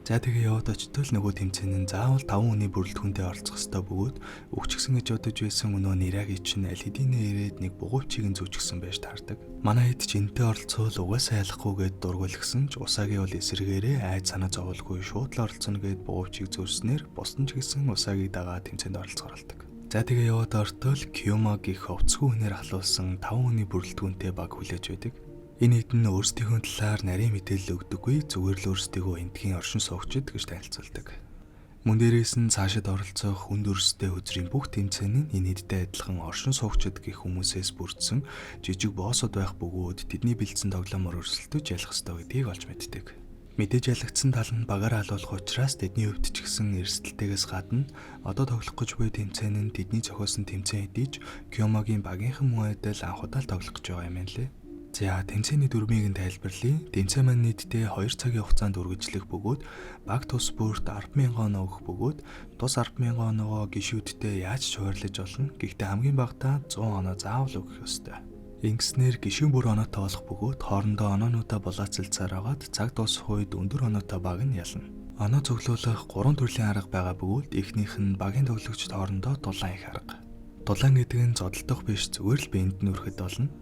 За тэгээ яваад очтол нөгөө тэмцээн нь заавал 5 хүний бүрэлдэхүүнтэй оролцох ёстой бөгөөд өгчихсэн гэж бодож байсан өнөө Нераги чинь аль хэдийнэ ирээд нэг бугуйчийг нь зүүчихсэн байж таардаг. Манай хэд ч энэтэй оролцвол угаасаа ялахгүй гэд дургуулгсан ч Усаги бол эсрэгээрээ айд санаа зовлгүй шууд л оролцоно гэд бугуйчийг зүүрснээр бусдын ч гэсэн Усагийг дагаа тэмцээнд оролцохоор болдог. За тэгээ яваад ортол Киома гэх хувцсгүй хүнээр халуулсан 5 хүний бүрэлдэхүүнтэй баг хүлээж байдаг. Энэ хэд нь өөрсдийнхөө талаар нарийн мэдээлэл өгдөггүй, зүгээр л өөрсдийгөө эндхийн оршин суугчид гэж танилцуулдаг. Мөн дээрээс нь цаашид оролцох хүнд өрсөлдөй хөзрийн бүх тэмцээн нь энэ хэдтэй адилхан оршин суугчид гэх хүмүүсээс бүрдсэн жижиг боссод байх бөгөөд тэдний бэлдсэн тоглоомоор өрсөлдөж ялах ёстой гэдгийг олж мэддэг. Мэдээж ялагдсан тал нь багаараа алуулах учраас тэдний хувьд ч гэсэн эрсдэлтэйгээс гадна одоо тоглох гэж буй тэмцээн нь тэдний зохиосон тэмцээн хэдий ч Кёмагийн багийнхан мөн адил анх удаа л тоглох гэж байгаа юм лээ. За, тэмцээний дүрмийг нь тайлбарлая. Тэмцээн маань нийтдээ 2 цагийн хугацаанд үргэлжлэх бөгөөд баг тус бүрт 10,000 оноо өгөх бөгөөд тус 10,000 оноогоо гишүүдтэй яаж ч хуваарлаж болно. Гэхдээ хамгийн багадаа 100 оноо заавал өгөх ёстой. Ингэснээр гишүүн бүр оноотой болох бөгөөд хоорондоо оноонуудаа булаацалцаар агаад цаг дуусах үед өндөр оноотой баг нь ялна. Оноо цуглуулах 3 төрлийн арга байгаа бөгөөд эхнийх нь багийн тоглогчид хоорондоо дулаан их арга. Дулаан гэдэг нь зодолдох биш, зүгээр л биед нь өрөхөд болно.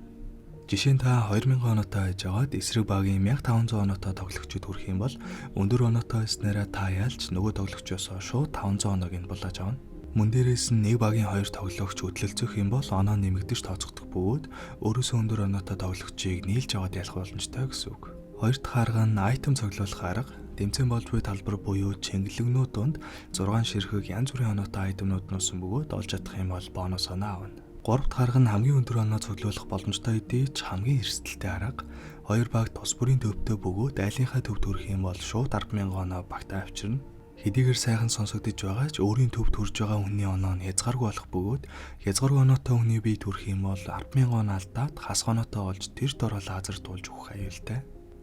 Жишээ нь та 2000 оноотой байж байгаад эсрэг багийн 1500 оноотой тоглогчид хүрэх юм бол өндөр оноотой байснараа та ялж нөгөө тоглогчоосоо шууд 500 оноог нь булааж авна. Мөн дээрээс нь нэг багийн хоёр тоглогч хөдөлөлцөх юм бол оноо нэмэгдэж тооцогдох бөгөөд өөрөөсөө өндөр оноотой тоглогчийг нийлж аваад ялах боломжтой гэсэн үг. Хоёр дахь арга нь item цуглуулах арга. Тэмцээн болж буй талбар буюу чэнглэгнүүд донд 6 ширхэг янз бүрийн оноотой item нууд нуусан бөгөөд олж чадах юм бол бонус оноо авна. Гурав дахь арга нь хамгийн өндөр оноо цуглуулах боломжтой хэдий ч хамгийн эрсдэлтэй арга. Хоёр баг тус бүрийн төвтэй бөгөөд айлынхаа төвд хүрэх юм бол шууд 10,000 оноо багтаа авчирна. Хэдийгээр сайхан сонсогдож байгаа ч өөрийн төвд хүрж байгаа хүний оноо нь хязгааргүй болох бөгөөд хязгааргүй оноотой хүний биед хүрэх юм бол 10,000 оноо алдаад хасах оноотой болж тэр дороо лазер туулж өгөх аюултай.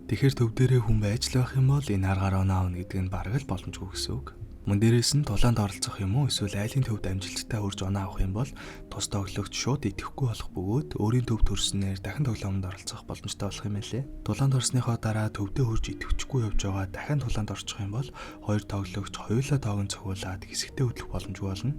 Тэгэхээр төв дээрээ хүн байж л байх юм бол энэ аргаар оноо авна гэдэг нь бараг л боломжгүй гэсэн үг. Мөн дээрээс нь тулаанд оролцох юм уу эсвэл айлын төвд амжилттай хүрж оноо авах юм бол тус тоглогч шууд идэвхгүй болох бөгөөд өөрийн төвд хүрснээр дахин тоглоомонд оролцох боломжтой болох юм байлээ. Тулаанд орсныхоо дараа төвдөө хүрж идэвхгүй явж байгаа дахин тулаанд орчих юм бол хоёр тоглогч хоёулаа тоогон цохиулаад хэсэгтээ хөдлөх боломжгүй болно.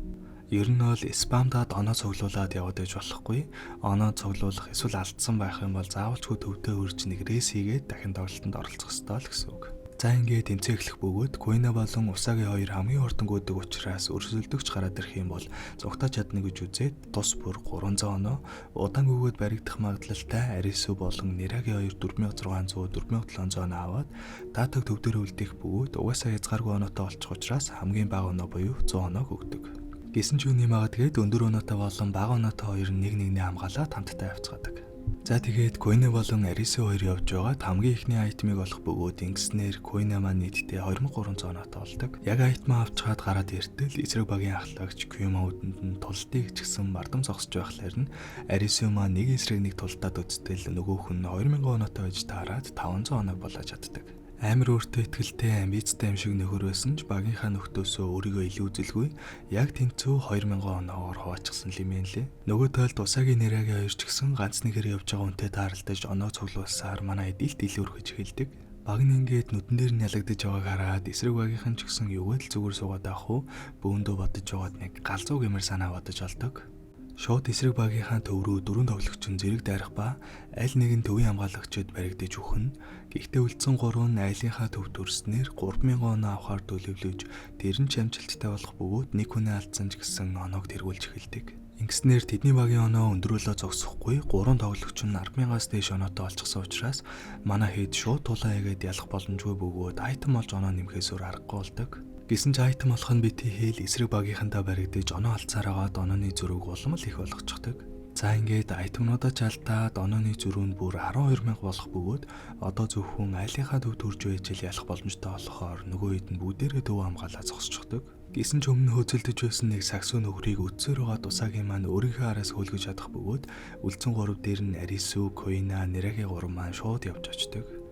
Ер нь бол spam даад оноо цуглуулад яваад байж болохгүй. Оноо цуглуулах эсвэл алдсан байх юм бол заавалчгүй төвдөө хүрж нэг race хийгээд дахин тоглолтод оролцох ёстой л гэсэн үг. За, ингээд тэмцээн эхлэх бөгөөд Куина болон Усаги хоёр хамгийн хурдан гүйдэг учраас өрсөлдөгч гараад ирэх юм бол зугтааж чадна гэж үзээд тус бүр 300 оноо, удаан гүйгээд баригдах магадлалтай Арису болон Нераги хоёр 4600, 4700 оноо аваад Датаг төв дээр үлдэх бөгөөд угаасаа хязгааргүй оноотой болчих учраас хамгийн бага оноо буюу 100 оноог өгдөг. Гэсэн ч үний магадгээд өндөр оноотой болон бага оноотой хоёр нэг нэгний хамгаалаад хамтдаа явцгаадаг. За, тэгээд Куина болон Арису хоёр явж байгаад хамгийн эхний item ыг олох бөгөөд ингэснээр Куина маань нийтдээ 2300 оноотой болдог. Яг item аа авчгаад гараад иртэл эсрэг багийн ахлагч Кюма үдэнд нь тулдыг ч гэсэн мардам зогсож байхлаар нь Арису маань нэг эсрэг нэг тулдаад үзтэл нөгөөх нь 2000 оноотой байж таарад 500 оноог булааж чаддаг. Амар өөртөө итгэлтэй, амбицтай юм шиг нөхөр байсан ч багийнхаа нөхдөөсөө өөрийгөө илүү үзэлгүй яг тэнцүү 2000 оноогоор хуваачсан юм лээ. Нөгөө талд Усаги, Нераги хоёр ч гэсэн ганц нэгээр явж байгаа үнтэй тааралдаж оноо цуглуулсаар манай эдэлт илүү өргөж эхэлдэг. Баг нь ингээд нүдэн дээр нь ялагдаж байгааг хараад эсрэг багийнхан ч гэсэн юугээд л зүгээр суугаад авах уу, бөөндөө бодож байгаад нэг галзуу гэмээр санаа бодож олдог. Шууд эсрэг багийнхаа төв рүү дөрвөн тоглогч нь зэрэг дайрах ба аль нэг нь төвийн хамгаалагчид баригдаж үхэн. Гэхдээ үлдсэн гурав нь айлынхаа төвд хүрснээр 3000 оноо авахар төлөвлөж тэр нь ч амжилттай болох бөгөөд нэг хүнээ алдсан ч гэсэн оноог тэргүүлж эхэлдэг. Ингэснээр тэдний багийн оноо өндрөөлөө зогсохгүй, гурван тоглогч нь 10,000-аас дээш оноотой олчихсон учраас манай хэд шууд тулаан хийгээд ялах боломжгүй бөгөөд item олж оноо нэмэхээс өөр аргагүй болдог. Гэсэн ч item олох нь бити хээл эсрэг багийнхантаа баригдаж оноо алдсаар агаад онооны зөрүүг улам л их болгочихдог. За, ингээд item нуудаа ч алдаад онооны зөрүү нь бүр 12,000 болох бөгөөд одоо зөвхөн айлынхаа төвд хүрж байж л ялах боломжтой болохоор нөгөө хэд нь бүгдээрээ төв хамгаалаа зогсчихдог. Гэсэн ч өмнө хөөцөлдөж байсан нэг сагсуу нөхрийг үдсээр байгаа Дусагийн маань өөрийнхөө араас хөөлгөж чадах бөгөөд үлдсэн гурав дээр нь Арису, Куина, Нераги гурав маань шууд явж очдог.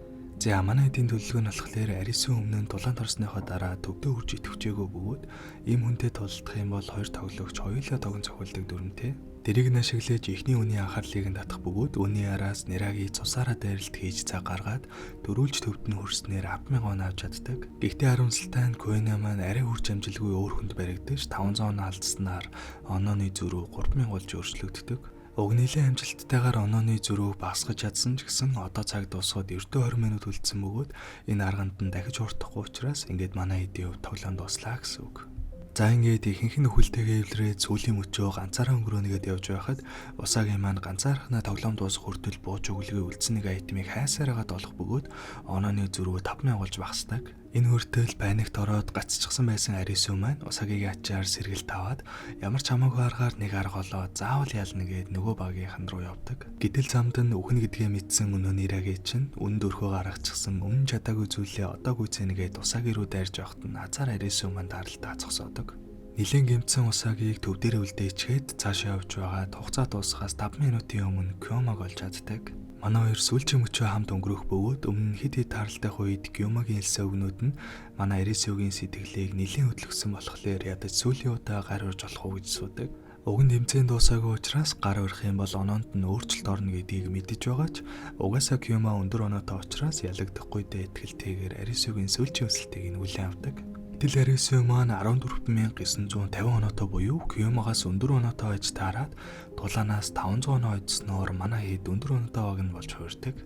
За, манай хэдийн төлөвлөгөө нь болохоор Арису өмнө нь тулаанд орсныхоо дараа төвдөө хүрч идэвхжээгөө бөгөөд ийм хүнтэй тулалдах юм бол хоёр тоглогч хоёулаа тогон цохиулдаг дүрмтэй. Тэрийг нь ашиглаж эхний хүний анхаарлыг нь татах бөгөөд үүний араас Нераги цусаараа дайралт хийж цаг гаргаад дөрүүлж төвд нь хүрснээр 10,000 оноо авч чаддаг. Гэхдээ харамсалтай нь Куина маань арай хүрч амжилгүй өөр хүнд баригдаж 500 оноо алдснаар онооны зөрүү 3000 болж өөрчлөгддөг. Уг нэлээд амжилттайгаар онооны зөрүүг багасгаж чадсан ч гэсэн одоо цаг дуусахад ердөө 20 минут үлдсэн бөгөөд энэ арганд нь дахиж хурдахгүй учраас ингээд манай хэдийн хувьд тоглоом дууслаа гэсэн үг. За, ингээд ихэнх нь үхэлтэйгээ эвлэрээд сүүлийн мөчөө ганцаараа өнгөрөөнөгээд явж байхад Усагийн маань ганцаархнаа тоглоом дуусах хүртэл бууж өглөө үлдсэн нэг item ыг хайсаар байгаад олох бөгөөд онооны зөрүү 5000 болж багасдаг. Энэ хүртэл паникт ороод гацчихсан байсан Арису маань Усагигийн ачаар сэргэлт аваад ямар ч хамаагүй аргаар нэг арга олоод заавал ялна гээд нөгөө багийнхан руу явдаг. Гэтэл замд нь үхэн гэдгээ мэдсэн өнөө Нираги чинь үн дөрхөө гаргачихсан өмнө чадаагүй зүйлээ одоо гүйцэнэ гээд Усаги руу дайрж явахад нь азар Арису маань даралтаа зогсоодог. Нилээн гэмтсэн Усагиг төв дээр үлдээчгээд цаашаа явж байгаад хугацаа дуусахаас 5 минутын өмнө Кёмаг олж чаддаг. Манай хоёр сүүлчийн мөчөө хамт өнгөрөх бөгөөд өмнө нь хэд хэд тааралдах үед Гюмагийн хэлсэн үгнүүд нь манай Арисугийн сэтгэлийг нэлээн хөдөлгөсөн болохоор ядаж сүүлийн удаа гар урьж болох уу гэж асуудаг. Уг нь тэмцээн дуусаагүй учраас гар урих юм бол оноонд нь өөрчлөлт орно гэдгийг мэдэж байгаа ч угаасаа Кюма өндөр оноотой учраас ялагдахгүй дэ итгэлтэйгээр Арисугийн сүүлчийн өсөлтийг нь хүлээн авдаг. Гэтэл Арису маань 14,950 оноотой буюу Кюмагаас өндөр оноотой байж таарад тулаанаас 500 оноо ойдсноор манай хэд өндөр оноотой баг нь болж хувирдаг.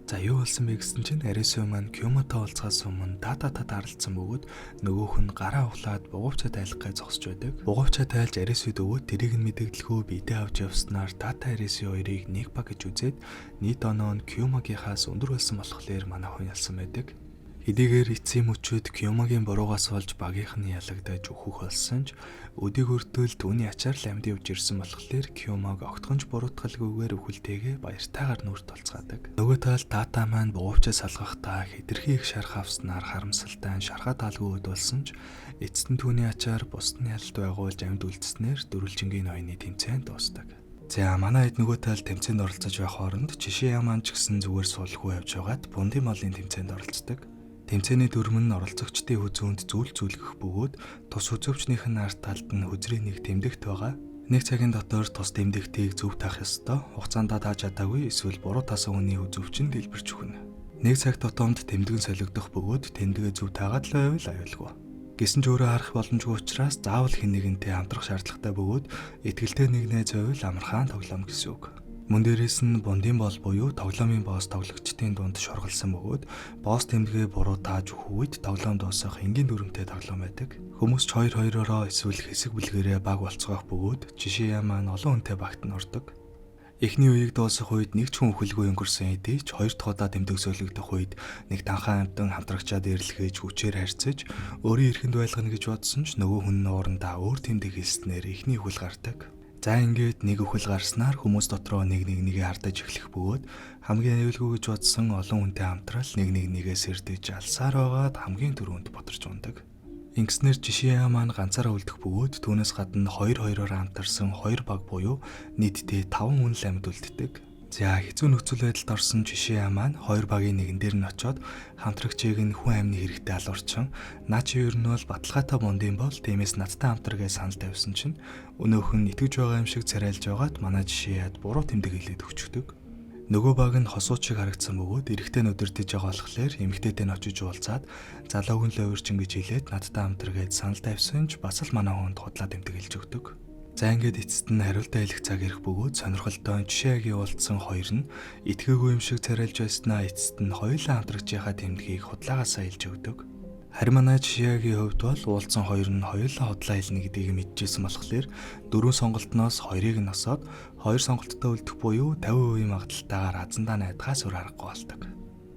За, юу болсон бэ гэсэн чинь Арису маань Кюматай уулзахаас өмнө Татата даралцсан бөгөөд нөгөөх нь гараа углаад бугуувчаа тайлах гэж зогсож байдаг. Бугуувчаа тайлж Арисуд өгөөд тэрийг нь мэдэгдлэхүү биедээ авч явснаар Тата Арису хоёрыг нэг баг гэж үзээд нийт оноо нь Кюмагийнхаас өндөр болсон болохоор манай хүн ялсан байдаг. Хэдийгээр эцсийн мөчүүд Кюмагийн буруугаас болж багийнх нь ялагдаж өөхөх болсон ч өдийг хүртэл түүний ачаар л амьд явж ирсэн болохоор Кюмаг огтхонч буруутгалгүйгээр үхэлтэйгээ баяртайгаар нүрт толцгаадаг. Нөгөө тал Тата маань бугуувчаа салгахдаа хэтэрхий их шарх авснаар харамсалтай нь шархаа таалгүй өд болсон ч эцэст нь түүний ачаар бусд нь ялалт байгуулж амьд үлдснээр дөрвөлжингийн ноёны тэмцээн дуустдаг. За, манай хэд нөгөө тал тэмцээнд оролцож байх хооронд жишээ маань ч гэсэн зүгээр суулгүй явж байгаад бундын малын тэмцээнд оролцдог. Тэмцээний дүрэм нь оролцогчдын хүзүүнд зүйл зүлгэх бөгөөд тус хүзүүвчнийх нь ард талд нь хүзрийн нэг тэмдэгт байгаа. Нэг цагийн дотор тус тэмдэгтийг зөв таах ёстой. Хугацаанд тааж чадаагүй эсвэл буруу таасан хүний хүзүүвч нь дэлбэрч өгнө. Нэг цаг тутамд тэмдэг нь солигдох бөгөөд тэмдэгэ зөв таагаад л байвал аюулгүй. Гэсэн ч өөрөө харах боломжгүй учраас заавал хэн нэгэнтэй хамтрах шаардлагатай бөгөөд итгэлтэй нэг найз байвал амархан тоглоом гэсэн үг. Мөн дээрээс нь бундын бол буюу тоглоомын босс тоглогчдын дунд шургалсан бөгөөд босс тэмдэгэ буруу тааж өгөх үед тоглоом дуусах энгийн дүрмтэй тоглоом байдаг. Хүмүүс ч хоёр хоёророо эсвэл хэсэг бүлгэрээ баг болцгоох бөгөөд жишээ маань олон хүнтэй багт нь ордог. Эхний үеийг дуусах үед нэг ч хүн үхэлгүй өнгөрсөн хэдий ч хоёр дахь удаа тэмдэг солигдох үед нэг танхаа амтан хамтрагчаад эрлэхэж хүчээр харьцаж өөрийн эрхэнд байлгана гэж бодсон ч нөгөө хүн нь уурандаа өөр тэмдэг хэлснээр эхний үхэл гардаг. За, ингээд нэг үхэл гарснаар хүмүүс дотроо нэг нэг нэгээ хардаж эхлэх бөгөөд хамгийн аюулгүй гэж бодсон олон хүнтэй хамтрал нэг нэг нэгээ сэрдэж алсаар байгаад хамгийн түрүүнд бодорч ундаг. Ингэснээр жишээ маань ганцаараа үлдэх бөгөөд түүнээс гадна хоёр хоёроор хамтарсан хоёр баг буюу нийтдээ 5 хүн л амьд үлддэг. За, хэцүү нөхцөл байдалд орсон жишээ маань хоёр багийн нэгэн дээр нь очоод хамтрагчийг нь хүн амны хэрэгтэй алуурчин наа чи ер нь бол баталгаатай бундын бол, тиймээс надтай хамтаргээ санал тавьсан чинь өнөөх нь итгэж байгаа юм шиг царайлж байгаад манай жишээ яд буруу тэмдэг хэлээд өгчдөг. Нөгөө баг нь хосууд шиг харагдсан бөгөөд эрэгтэй нь удирдах байгаа болохоор эмэгтэйтэй нь очиж уулзаад залууг нь луйварчин гэж хэлээд надтай хамтаргээд санал тавьсан ч бас л манай хүнд худлаа тэмдэг хэлж өгдөг. За, ингээд эцэст нь хариултаа хэлэх цаг ирэх бөгөөд сонирхолтой жишээгийн уулзсан хоёр нь итгээгүй юм шиг царайлж байснаа эцэст нь хоёулаа хамтрагчийнхаа тэмдгийг худлаагаасаа хэлж өгдөг. Харин манай жишээгийн хувьд бол уулзсан хоёр нь хоёулаа худлаа хэлнэ гэдгийг мэдчихсэн болохоор дөрвөн сонголтноос хоёрыг нь осоод хоёр сонголттой үлдэх буюу 50% магадлалтайгаар азандаа найдахаас өөр аргагүй болдог.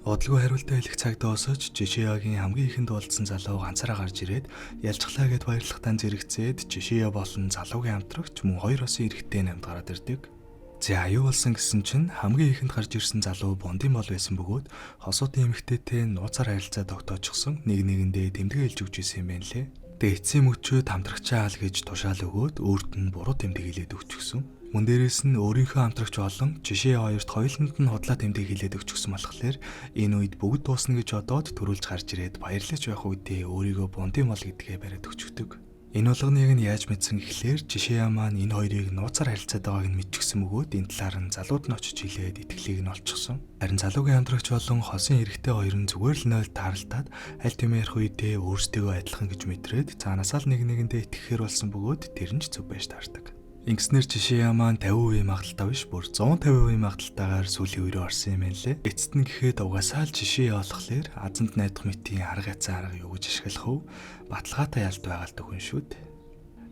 Удалгүй хариултаа хэлэх цаг дуусаж Жишиагийн хамгийн ихэнд уулзсан залуу ганцаараа гарч ирээд ялцглаа гэд баярлахтаа зэрэгцээд Жишиа болон залуугийн хамтрагч мөн хоёр осын эрэгтэй намд гараад ирдэг. За, юу болсон гэсэн чинь хамгийн ихэнд гарч ирсэн залуу бундын бол байсан бөгөөд хосуудын эмэгтэйтэй нууцаар харилцаа тогтоочихсон, нэг нэгэндээ тэмдэгэ хэлж өгч исэн юм байна лээ. Тэгээ эцсийн мөчөө хамтрагчаа ал гэж тушаал өгөөд өөрт нь буруу тэмдэг хэлээд өгчихсөн. Мөн дээрээс нь өөрийнхөө хамтрагч болон жишээ хоёрт хоёуланд нь худлаа тэмдэг хэлээд өгчихсөн болохоор энэ үед бүгд дуусна гэж бодоод төрүүлж гарч ирээд баярлаж байх үедээ өөрийгөө бундын бол гэдгээ бариад өгчихдөг. Энэ болгоныг нь яаж мэдсэн гэхлээр жишээ маань энэ хоёрыг нууцаар харилцаад байгааг нь мэдчихсэн бөгөөд энэ талаар нь залууд нь очиж хэлээд итгэлийг нь олчихсон. Харин залуугийн хамтрагч болон хосын эрэгтэй хоёр нь зүгээр л 0 тааралтаад аль түмэн ярих үедээ өөрсдийгөө адилхан гэж мэдрээд цаанаасаа л нэг нэгэндээ итгэхээр болсон бөгөөд тэр нь ч зөв байж таардаг. Ингэснээр жишээ маань 50% магадлалтай биш, бүр 150% магадлалтайгаар сүүлийн үерээ орсон юм байна лээ. Эцэст нь гэхэд угаасаа л жишээ болохоор азанд найдах мэтийн арга яцсан арга юу гэж ашиглах вэ? Баталгаатай ялд байгаа л дөхөн шүү дээ.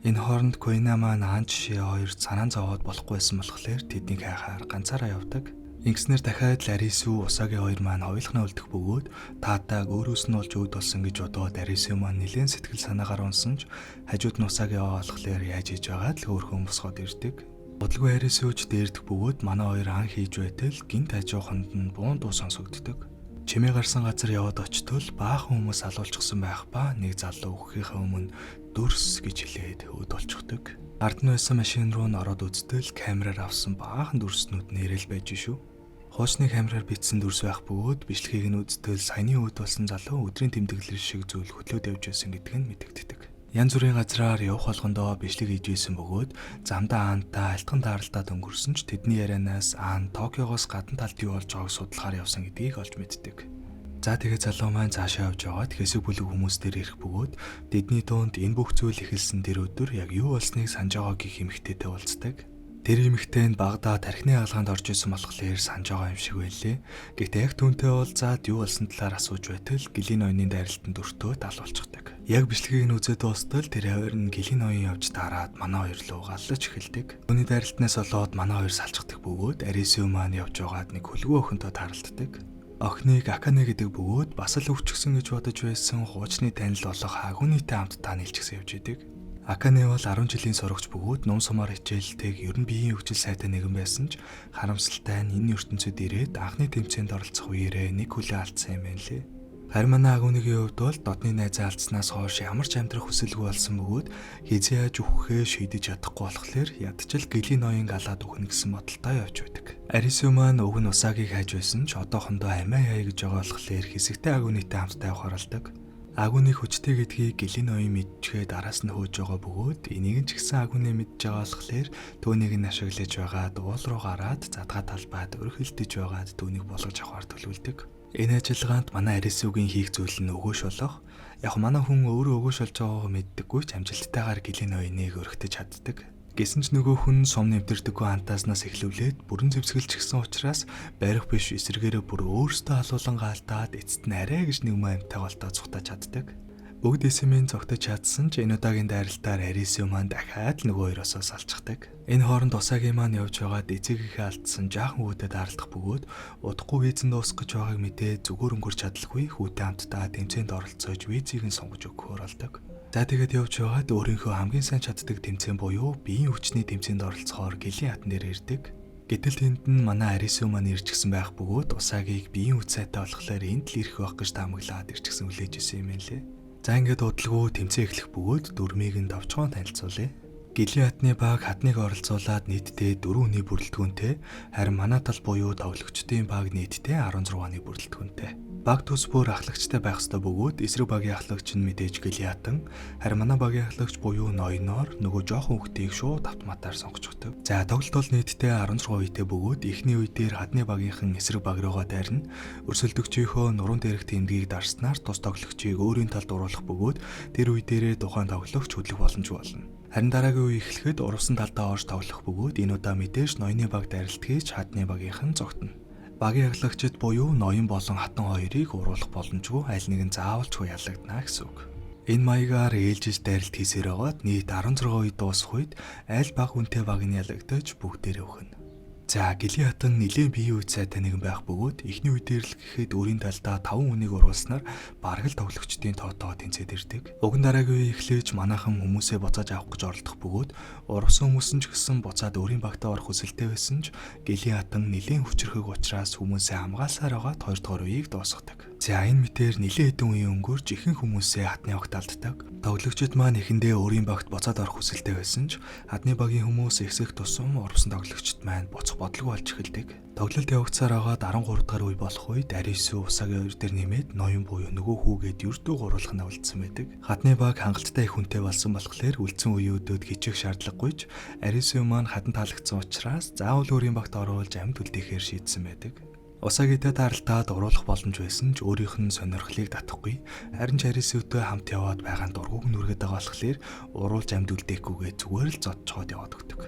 Энэ хооронд Куина маань хаан жишээ хоёр санаан зовоод болохгүй байсан болохоор тэднийг хайхаар ганцаараа явдаг. Ингэснээр дахиад л Арису Усаги хоёр маань хоёулахнаа үлдэх бөгөөд Таатаг өөрөөс нь олж өөд болсон гэж бодоод Арису маань нэлээд сэтгэл санаагаар унсан ч хажууд нь Усаги яваа болохоор яаж хийж байгаад л хөөрхөн босгоод ирдэг. Бодлого Арисуч дээрдэх бөгөөд манай хоёр ан хийж байтал гинт хажууханд нь буун дуу сонсогддог. Чимээ гарсан газар яваад очтол баахан хүмүүс алуулчихсан байх ба нэг залуу үхэхийнхээ өмнө дүрс гэж хэлээд өөд болчихдог. Ард нь байсан машин руу н ороод үзтэл камераар авсан баахан дүрснүүд нэрэл байж шүү. Хуучны камераар бичсэн дүрс байх бөгөөд бичлэгийг нь үзтэл саяны өөд болсон залуу өдрийн тэмдэглэл шиг зүйл хөдлөөд явж байсан гэдг нь мэдэгддэг. Янз бүрийн газраар явах болгондоо бичлэг хийж байсан бөгөөд замдаа Аантай алтан тааралдаад өнгөрсөн ч тэдний ярианаас Аан Токиогоос гадна талд юу болж байгааг судлахаар явсан гэдгийг олж мэддэг. За тэгээ залуу маань цаашаа явж байгаад хэсэг бүлэг хүмүүс дээр ирэх бөгөөд тэдний дунд энэ бүх зүйл эхэлсэн тэр өдөр яг юу болсныг санаж байгаа гэх эмэгтэйтэй уулздаг. Тэр эмэгтэй нь багадаа тархины хагалгаанд орж исэн болохоор санаж байгаа юм шиг байлээ. Гэхдээ яг түүнтэй уулзаад юу болсон талаар асууж байтал Гэлийн ноёны дайралтанд өртөө далуулчихдаг. Яг бичлэгийг нь үзээд дуустал тэр хавар нь Гэлийн ноён явж дараад манай хоёр руу галлаж эхэлдэг. Түүний дайралтнаас болоод манай хоёр салчихдаг бөгөөд Арисю маань явж байгаад нэг хөлгөө охинтой тааралддаг. Охиныг Акане гэдэг бөгөөд бас л өвчгсөн гэж бодож байсан хуучны танил болох Агунитай хамтдаа нийлчихсэн явж идэг. Акане бол 10 жилийн сурагч бөгөөд нум сумаар хичээлтэйг ер нь биеийн хөгжил сайтай нэгэн байсан ч харамсалтай нь энэ ертөнцид ирээд анхны тэмцээнд оролцох үеэрээ нэг хүлээ алдсан юм байна лээ. Харин манай Агунигийн хувьд бол додны найзаа алдснаас хойш ямар ч амьдрах хүсэлгүй болсон бөгөөд хэзээ яаж үхэхээ шийдэж чадахгүй болохоор ядчил Гэлийн ноён галаад үхнэ гэсэн бодолтой явж байдаг. Арису маань уг нь Усагийг хайж байсан ч одоохондоо амиа яая гэж байгаа болохоор хэсэгтэй Агунитай хамтдаа явахаар алдаг. Агуны хүчтэй гэдгийг Гэлийн ноён мэдчихэд араас нь хөөж байгаа бөгөөд энийг нь ч гэсэн Агуны мэдж байгаа болохоор түүнийг нь ашиглаж байгаад уул руу гараад задгаа талбайд өрхөлдөж байгаад түүнийг болгож авахар төлөвлөдөг. Энэ ажиллагаанд манай Арисугийн хийх зүйл нь өгөөш болох. Яг манай хүн өөрөө өгөөш болж байгаагаа мэддэггүй ч амжилттайгаар Гэлийн ноёныг өргөтөж чаддаг. Гэсэн ч нөгөө хүн сум нэвтэрдэггүй антааснаас эхлүүлээд бүрэн зэвсгэлчихсэн учраас барих биш эсрэгээрээ бүр өөрсдөө халуулан гаалтаад эцэст нь арай гэж нэг амтай голтоо цухтаж чаддаг. Бүгд эсэмэн зогтож чадсан ч энэ удаагийн дайралтаар Арисю маань дахиад л нөгөө хоёроосоо салчихдаг. Энэ хооронд Усаги маань явж байгаад эцэгийнхээ алдсан жаахан хүүтэд даралдах бөгөөд удахгүй визэн дуусах гэж байгааг мэдээ зүгээр өнгөрч чадалгүй хүүтэй хамтдаа тэмцээнд оролцож визийг нь сунгаж өгөхөөр болдог. За тэгээд явж байгаад өөрийнхөө хамгийн сайн чаддаг тэмцээн буюу биеийн хүчний тэмцээнд оролцохоор Гэлийн хатан дээр ирдэг. Гэтэл тэнд нь манай Арису маань ирчихсэн байх бөгөөд Усагийг биеийн хүч сайтай болохоор энд л ирэх байх гэж таамаглаад ирчихсэн хүлээж исэн юм лээ. За ингээд удалгүй тэмцээн эхлэх бөгөөд дөрмийг нь товчхон танилцуулъя. Гэлийн хатны баг хатныг оролцуулаад нийтдээ 4 хүний бүрэлдэхүүнтэй, харин манай тал буюу тоглогчдын баг нийтдээ 16-ны бүрэлдэхүүнтэй. Баг төс бүр ахлагчтай байх ёстой бөгөөд эсрэг багийн ахлагч нь мэдээж Гэлийн хатан, харин манай багийн ахлагч буюу ноёноор нөгөө жоохон хүүхдийг шууд автоматар сонгочихдог. За тоглолт бол нийтдээ 16 үетэй бөгөөд эхний үе дээр хадны багийнхан эсрэг баг руугаа дайрна. Өрсөлдөгчийнхөө нуруунд дээрх тэмдгийг дарснаар тус тоглогчийг өөрийн талд уруулах бөгөөд тэр үе дээрээ тухайн тоглогч хөдлөх боломжгүй болно. Харин дараагийн үе эхлэхэд урвсан талдаа орж тоглох бөгөөд энэ удаа мэдээж ноёны баг дайралтгийч хадны багийнхан зогтно. Багийн ахлагчид буюу ноён болон хатан хоёрыг уруулах боломжгүй, аль нэг нь заавалчгүй ялагдана гэсэн үг. Энэ маягаар ээлжиж дайралт хийсээр байгаад нийт 16 үе дуусах үед аль баг үнэтэй баг нь ялагдаж бүгдээрээ өхнө. За Гэлийн хатан нэлээд биеийн үе сайтай нэгэн байх бөгөөд эхний үе дээр л гэхэд өөрийн талдаа 5 хүнийг уруулснаар бараг л тоглогчдын тоотоо тэнцээд ирдэг. Уг нь дараагийн үе эхлэж манайхан хүмүүсээ буцааж авах гэж оролдох бөгөөд урвсан хүмүүс нь ч гэсэн буцаад өөрийн багтаа орох хүсэлтэй байсан ч Гэлийн хатан нэлээд хүчрхэг учраас хүмүүсээ хамгаалсаар байгаад 2 дугаар үеийг дуусгадаг. За энэ мэтээр нэлээд хэдэн үеийн өнгөрч ихэнх хүмүүсээ хатны багт алддаг. Тоглогчид маань эхэндээ өөрийн багт буцаад орох хүсэлтэй байсан ч хадны багийн хүмүүс ихсэх тусам урвсан тоглогчид маань буцах бодлого болж эхэлдэг. Тоглолт явагдсаар байгаад 13 дугаар үе болох үед Арису Усагийн хоёр дээр нэмээд ноён буюу нөгөө хүүгээд ердөө гуруулах нь үлдсэн байдаг. Хадны баг хангалттай их хүнтэй болсон болохоор үлдсэн үеүүдэд хичээх шаардлагагүй ч Арису маань хадан таалагдсан учраас заавал өөрийн багт оруулж амьд үлдээхээр шийдсэн байдаг. Усагитай тааралтаад уруулах боломж байсан ч өөрийнх нь сонирхлыг татахгүй. Харин ч Арисутай хамт яваад байгаа дургуг нь үргээд байгаа болохоор уруулж амьд үлдээхгүйгээ зүгээр л зодчхоод яваад өгдөг.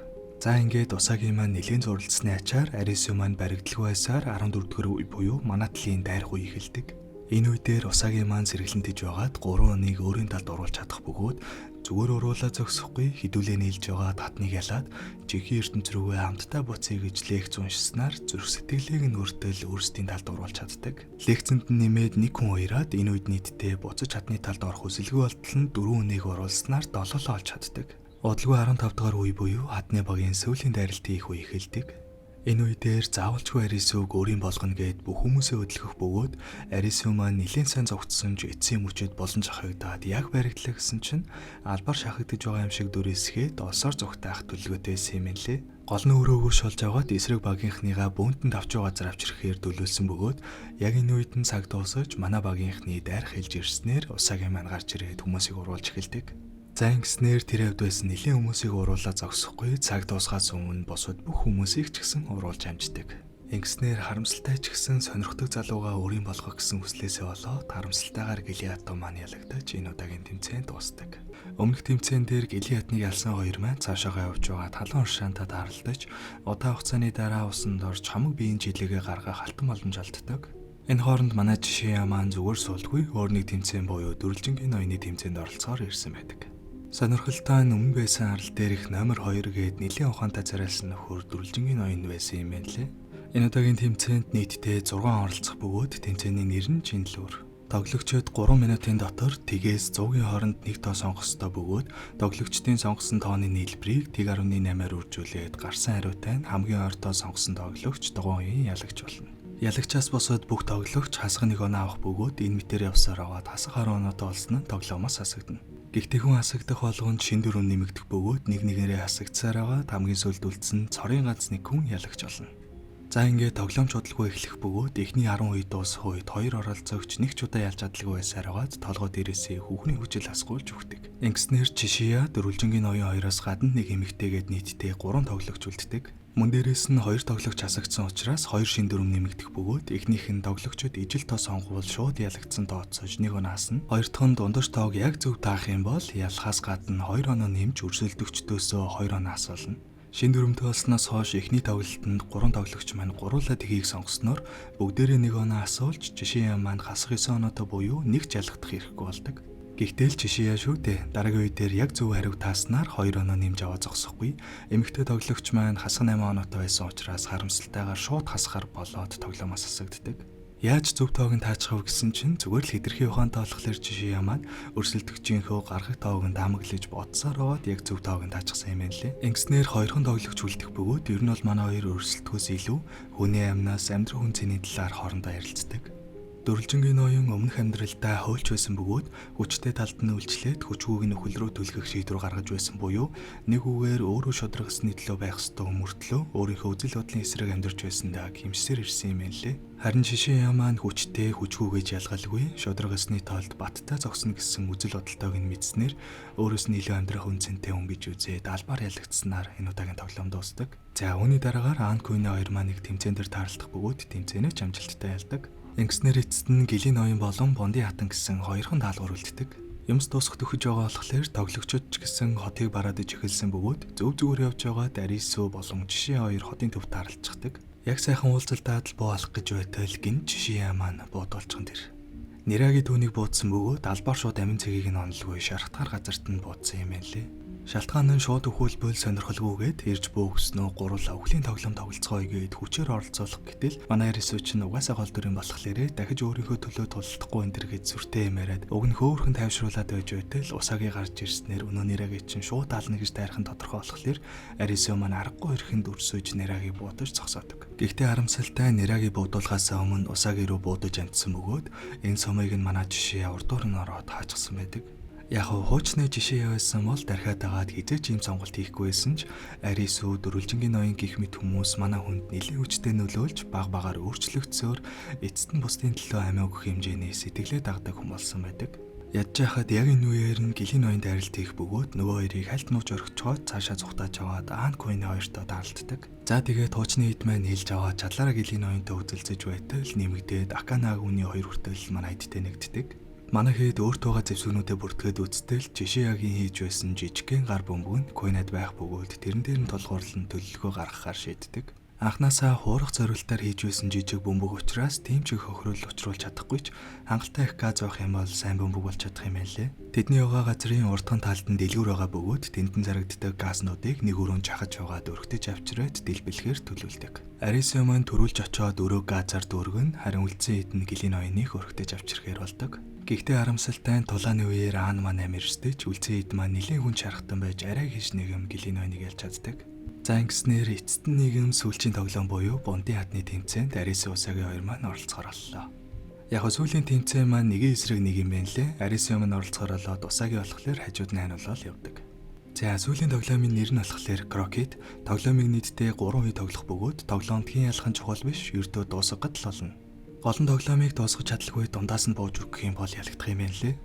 За ингээд Усаги маань нэлээд зурлцсны ачаар Арису маань баригдалгүй байсаар 14 дугаар үе буюу манай талын дайрах үе эхэлдэг. Энэ үе дээр Усаги маань сэргэлэн тэж байгаад 3 хүнийг өөрийн талд уруулж чадах бөгөөд Зүгээр уруулаа зогсохгүй, хэдүүлээ нийлж байгаа татныг ялаад жинхэнэ ертөнц рүүгээ хамтдаа буцъя гэж лекц уншсанаар зүрх сэтгэлийг нь хүртэл өөрсдийн талд уруулж чаддаг. Лекцэнд нь нэмээд нэг хүн уяраад энэ үед нийтдээ буцаж хатны талд орох хүсэлгүй болтол нь дөрвөн хүнийг уруулснаар долоолоо олж чаддаг. Удалгүй 15 дугаар үе буюу хатны багийн сүүлийн дайралт хийх үе эхэлдэг. Энэ үе дээр заавалчгүй Арисүг өөрийн болгоно гэд бүх хүмүүсээ хөдөлгөх бөгөөд Арисү маань нэлээд сайн зогтсон ч эцсийн мөчөд болон шахагдаад яг баригдлаа гэсэн чинь албаар шахагдаж байгаа юм шиг дүрээсгээд олсоор зүгтаах төлөвлөгөөтэй байсан юм лээ. Гол нь өрөөгөө шулж аваад эсрэг багийнхныгаа бөөнтөнд авч байгаа газар авчирхээр төлөөлсөн бөгөөд яг энэ үед нь цаг дуусаж манай багийнхны дайрах хэлж ирснээр Усагийн маань гарч ирээд хүмүүсийг уруулж эхэлдэг. За ингэснээр тэр хавьд байсан нэлээн хүмүүсийг уруулаа зогсохгүй, цаг дуусахаас өмнө бусад бүх хүмүүсийг ч гэсэн уруулж амждаг. Ингэснээр харамсалтай ч гэсэн сонирхдаг залуугаа өөрийн болгох гэсэн хүслээсээ болоод харамсалтайгаар Гилиато маань ялагдаж энэ удаагийн тэмцээн дуусдаг. Өмнөх тэмцээн дээр Гилиатныг ялсан хоёр маань цаашаагаа явж байгаа талан уршаантаа тааралдаж удаан хугацааны дараа усанд орж хамаг биеийн жилээгээ гаргах алтан боломж олддог. Энэ хооронд манай жишээ маань зүгээр суулгүй өөр нэг тэмцээн буюу дөрвөлжингийн ноёны тэмцээнд оролцохоор ирсэн байдаг. Сонирхолтой нь өмнө байсан арал дээрх номер 2 гээд нэлээн ухаантай царайлсан нөхөр дөрвөлжингийн ноён байсан юм байна лээ. Энэ удаагийн тэмцээнд нийтдээ 6 оролцох бөгөөд тэмцээний нэр нь Чинлүүр. Тоглогчид 3 минутын дотор тэгээс 100-ийн хооронд нэг тоо сонгох ёстой бөгөөд тоглогчдын сонгосон тооны нийлбэрийг тэг 10.8-аар үржүүлээд гарсан хариутай нь хамгийн ойртоо сонгосон тоглогч дугуйн үеийн ялагч болно. Ялагчаас босоод бүх тоглогч хасах нэг оноо авах бөгөөд энэ мэтээр явсаар аваад хасах 10 оноотой болсон нь тоглоомоос хасагдана. Гэхдээ хүн хасагдах болгонд шин дөрөв нэмэгдэх бөгөөд нэг нэгээрээ хасагдсаар байгаа хамгийн сүүлд үлдсэн цорын ганц нэг хүн ялагч болно. За ингээд тоглоом чудалгүй эхлэх бөгөөд эхний 10 үе дуусах үед хоёр оролцогч нэг ч удаа ялж чадалгүй байсаар байгаад толгой дээрээсээ хүүхний хүчил асгуулж өгдөг. Ингэснээр Чишия дөрвөлжингийн ноён хоёроос гадна нэг эмэгтэйгээд нийтдээ 3 тоглогч үлддэг. Мөн дээрээс нь хоёр тоглогч хасагдсан учраас хоёр шин дөрөв нэмэгдэх бөгөөд эхнийх нь тоглогчид ижил тоо сонгуул шууд ялагдсан тооцож нэг оноо асна. Хоёр дахь нь дундаж тоог яг зөв таах юм бол ялахаас гадна хоёр оноо нэмж өрсөлдөгчдөөсөө хоёр оноо асуулна. Шин дөрөмтэй болсноос хойш эхний тоглолтод гурван тоглогч маань гуруула тхийг сонгосноор бүгдээрээ нэг оноо асуулж жишээ маань хасах 9 оноотой буюу нэг ч ялагдах эрхгүй болдог. Гэхдээ л жишээ яа шүү дээ. Дараагийн үе дээр яг зөв хариу тааснаар 2 оноо нэмж аваа зогсохгүй. Эмэгтэй тоглогч маань хасах 8 оноотой байсан учраас харамсалтайгаар шууд хасахар болоод тоглоомоос хасагддаг. Яаж зөв тоог нь таачих вэ гэсэн чинь зүгээр л хэтэрхий ухаантай болохоор жишээ маань өрсөлдөгчийнхөө гаргах тоог нь таамаглаж бодсоор аваад яг зөв тоог нь таачихсан юм байна лээ. Ингэснээр хоёрхан тоглогч үлдэх бөгөөд ер нь бол манай хоёр өрсөлдөхөөс илүү хүний амнаас амьдрах хүн цэний талаар хоорондоо ярилцдаг. Дөрвөлжингийн ноён өмнөх амьдралдаа хуульч байсан бөгөөд хүчтэй талд нь үйлчлээд хүчгүйг нь үхэл рүү түлхэх шийдвэр гаргаж байсан буюу нэг үгээр өөрөө шударга ёсны төлөө байх ёстой мөртлөө өөрийнхөө үзэл бодлын эсрэг амьдарч байсандаа гэмшсээр ирсэн юм байна лээ. Харин жишээ маань хүчтэй хүчгүйгээж ялгалгүй шударга ёсны тоолд баттай зогсно гэсэн үзэл бодолтойг нь мэдснээр өөрөөс нь илүү амьдрах үнцэнтэй хүн гэж үзээд албаар ялагдсанаар энэ удаагийн тоглоом дуусдаг. За үүний дараагаар Ан Куины хоёр маань нэг тэмцээн дээр таарлах бөгөөд тэмцээнээ ч амжилттай ялдаг. Ингэснээр эцэст нь Гэлийн ноён болон Бондын хатан гэсэн хоёрхан даалгавар үлддэг. Юмс дуусах төхөж байгаа болохоор тоглогчид ч гэсэн хотыг бараад иж эхэлсэн бөгөөд зөв зүгээр явж байгаа Дарисү болон жишээ хоёр хотын төвд таарлцдаг. Яг сайхан уулзалтаад л буу алах гэж байтал гин жишээ маань буудуулчихсан тэр. Нераги түүнийг буудсан бөгөөд албаар шууд амин цэгийг нь онолгүй шархтгаар газарт нь буудсан юм байна лээ. Шалтгаан нь шууд өхүүлбэл сонирхолгүйгээд ирж бөөгснөө гурлаа өхлийн тоглоом тоглолцгоё гээд хүчээр оролцоолох гэтэл манай Арису чинь угаасаа гол дүрийн болохоор дахиж өөрийнхөө төлөө тулалдахгүй энэ төр гэж сүртэй юм яриад уг нь хөөхөн тайвшруулад байж байтал Усаги гарч ирснээр өнөө Нераги чинь шууд аална гэж тайрхан тодорхой болохоор Арису маань аргагүй ирэхэнд өрсөж Нераги буудаж зогсоодог. Гэхдээ харамсалтай Нераги буудуулахаас өмнө Усаги руу буудаж амтсан бөгөөд энэ сумыг нь манай жишээ урдуур нь ороод хаачихсан байдаг. Яг хуучны жишээ явуулсан бол дархиад дагаад хизээч ийм сонголт хийхгүй байсан ч Арисү дөрвөлжингийн ноён гих мэт хүмүүс манай хүнд нэлээд хүчтэй нөлөөлж баг багаар өөрчлөгдсөөр эцэст нь бусдын төлөө амиа өгөх хэмжээний сэтгэлээ дагдаг хүн болсон байдаг. Ядж яхад яг энэ үеэр нь гэлийн ноён дайралт хийх бөгөөд нөгөө хоёрыг хальт нууж орхичоод цаашаа зүхтааж аваад Аан Куины хоёртой даралтдаг. За тэгээд хуучны хэд маань нийлж аваад чадлаараа гэлийн ноёнтой үзэлцэж байтал нэмэгдээд Аканагүний хоёр хүртэл манай хэдтэй нэгддэг. Манай хэд өөртөөгөө зэвсгнүүдээ бүртгээд үзтэл жишээ ягийн хийж байсан жижигхэн гар бөмбөг нь Куинад байх бөгөөд тэрэн дээр нь тулгуурлан төлөвлөгөө гаргахаар шийддэг. Анхнаасаа хуурах зориултаар хийж байсан жижиг бөмбөг учраас тийм ч их хохирол учруулж чадахгүй ч хангалттай их газ байх юм бол сайн бөмбөг болж чадах юм байлээ. Тэдний байгаа газрын урдхан талд нь дэлгүүр байгаа бөгөөд тэнд нь зарагддаг газнуудыг нэг өрөөнд чахаж байгаад өргөтөж авчираад дэлбэлэхээр төлөвлөдөг. Арисо маань төрүүлж очоод өрөөг газар дүүргэн, харин үлдсэн хэд нь гэлийн оёныг өргөтөж авчирхээр болдог. Гэхдээ харамсалтай нь тулааны үеэр Аан маань амирсдэж үлдсэн хэд маань нэлээд хүн чархтан байж арай хийж нэгэн гэлийн оёныг ялж чаддаг. За ингэснээр эцэст нь нийгэм сүүлчийн тоглоом буюу Бундын хатны тэмцээнд Арисо Усагийн хоёр маань оролцохоор боллоо. Яг нь сүүлийн тэмцээн маань нэгэн эсрэг нэг юм байна лээ. Арисо маань оролцохоор болоод Усаги болохоор хажууд нь ханиулаад явдаг. За сүүлийн тоглоомын нэр нь болохоор Крокет. Тоглоомыг нийтдээ 3 үе тоглох бөгөөд тоглоомд хэн ялах нь чухал биш, ердөө дуусгах л болно. Гол нь тоглоомыг дуусгах чадалгүй дундаас нь бууж өгөх юм бол ялагдах юм байна лээ.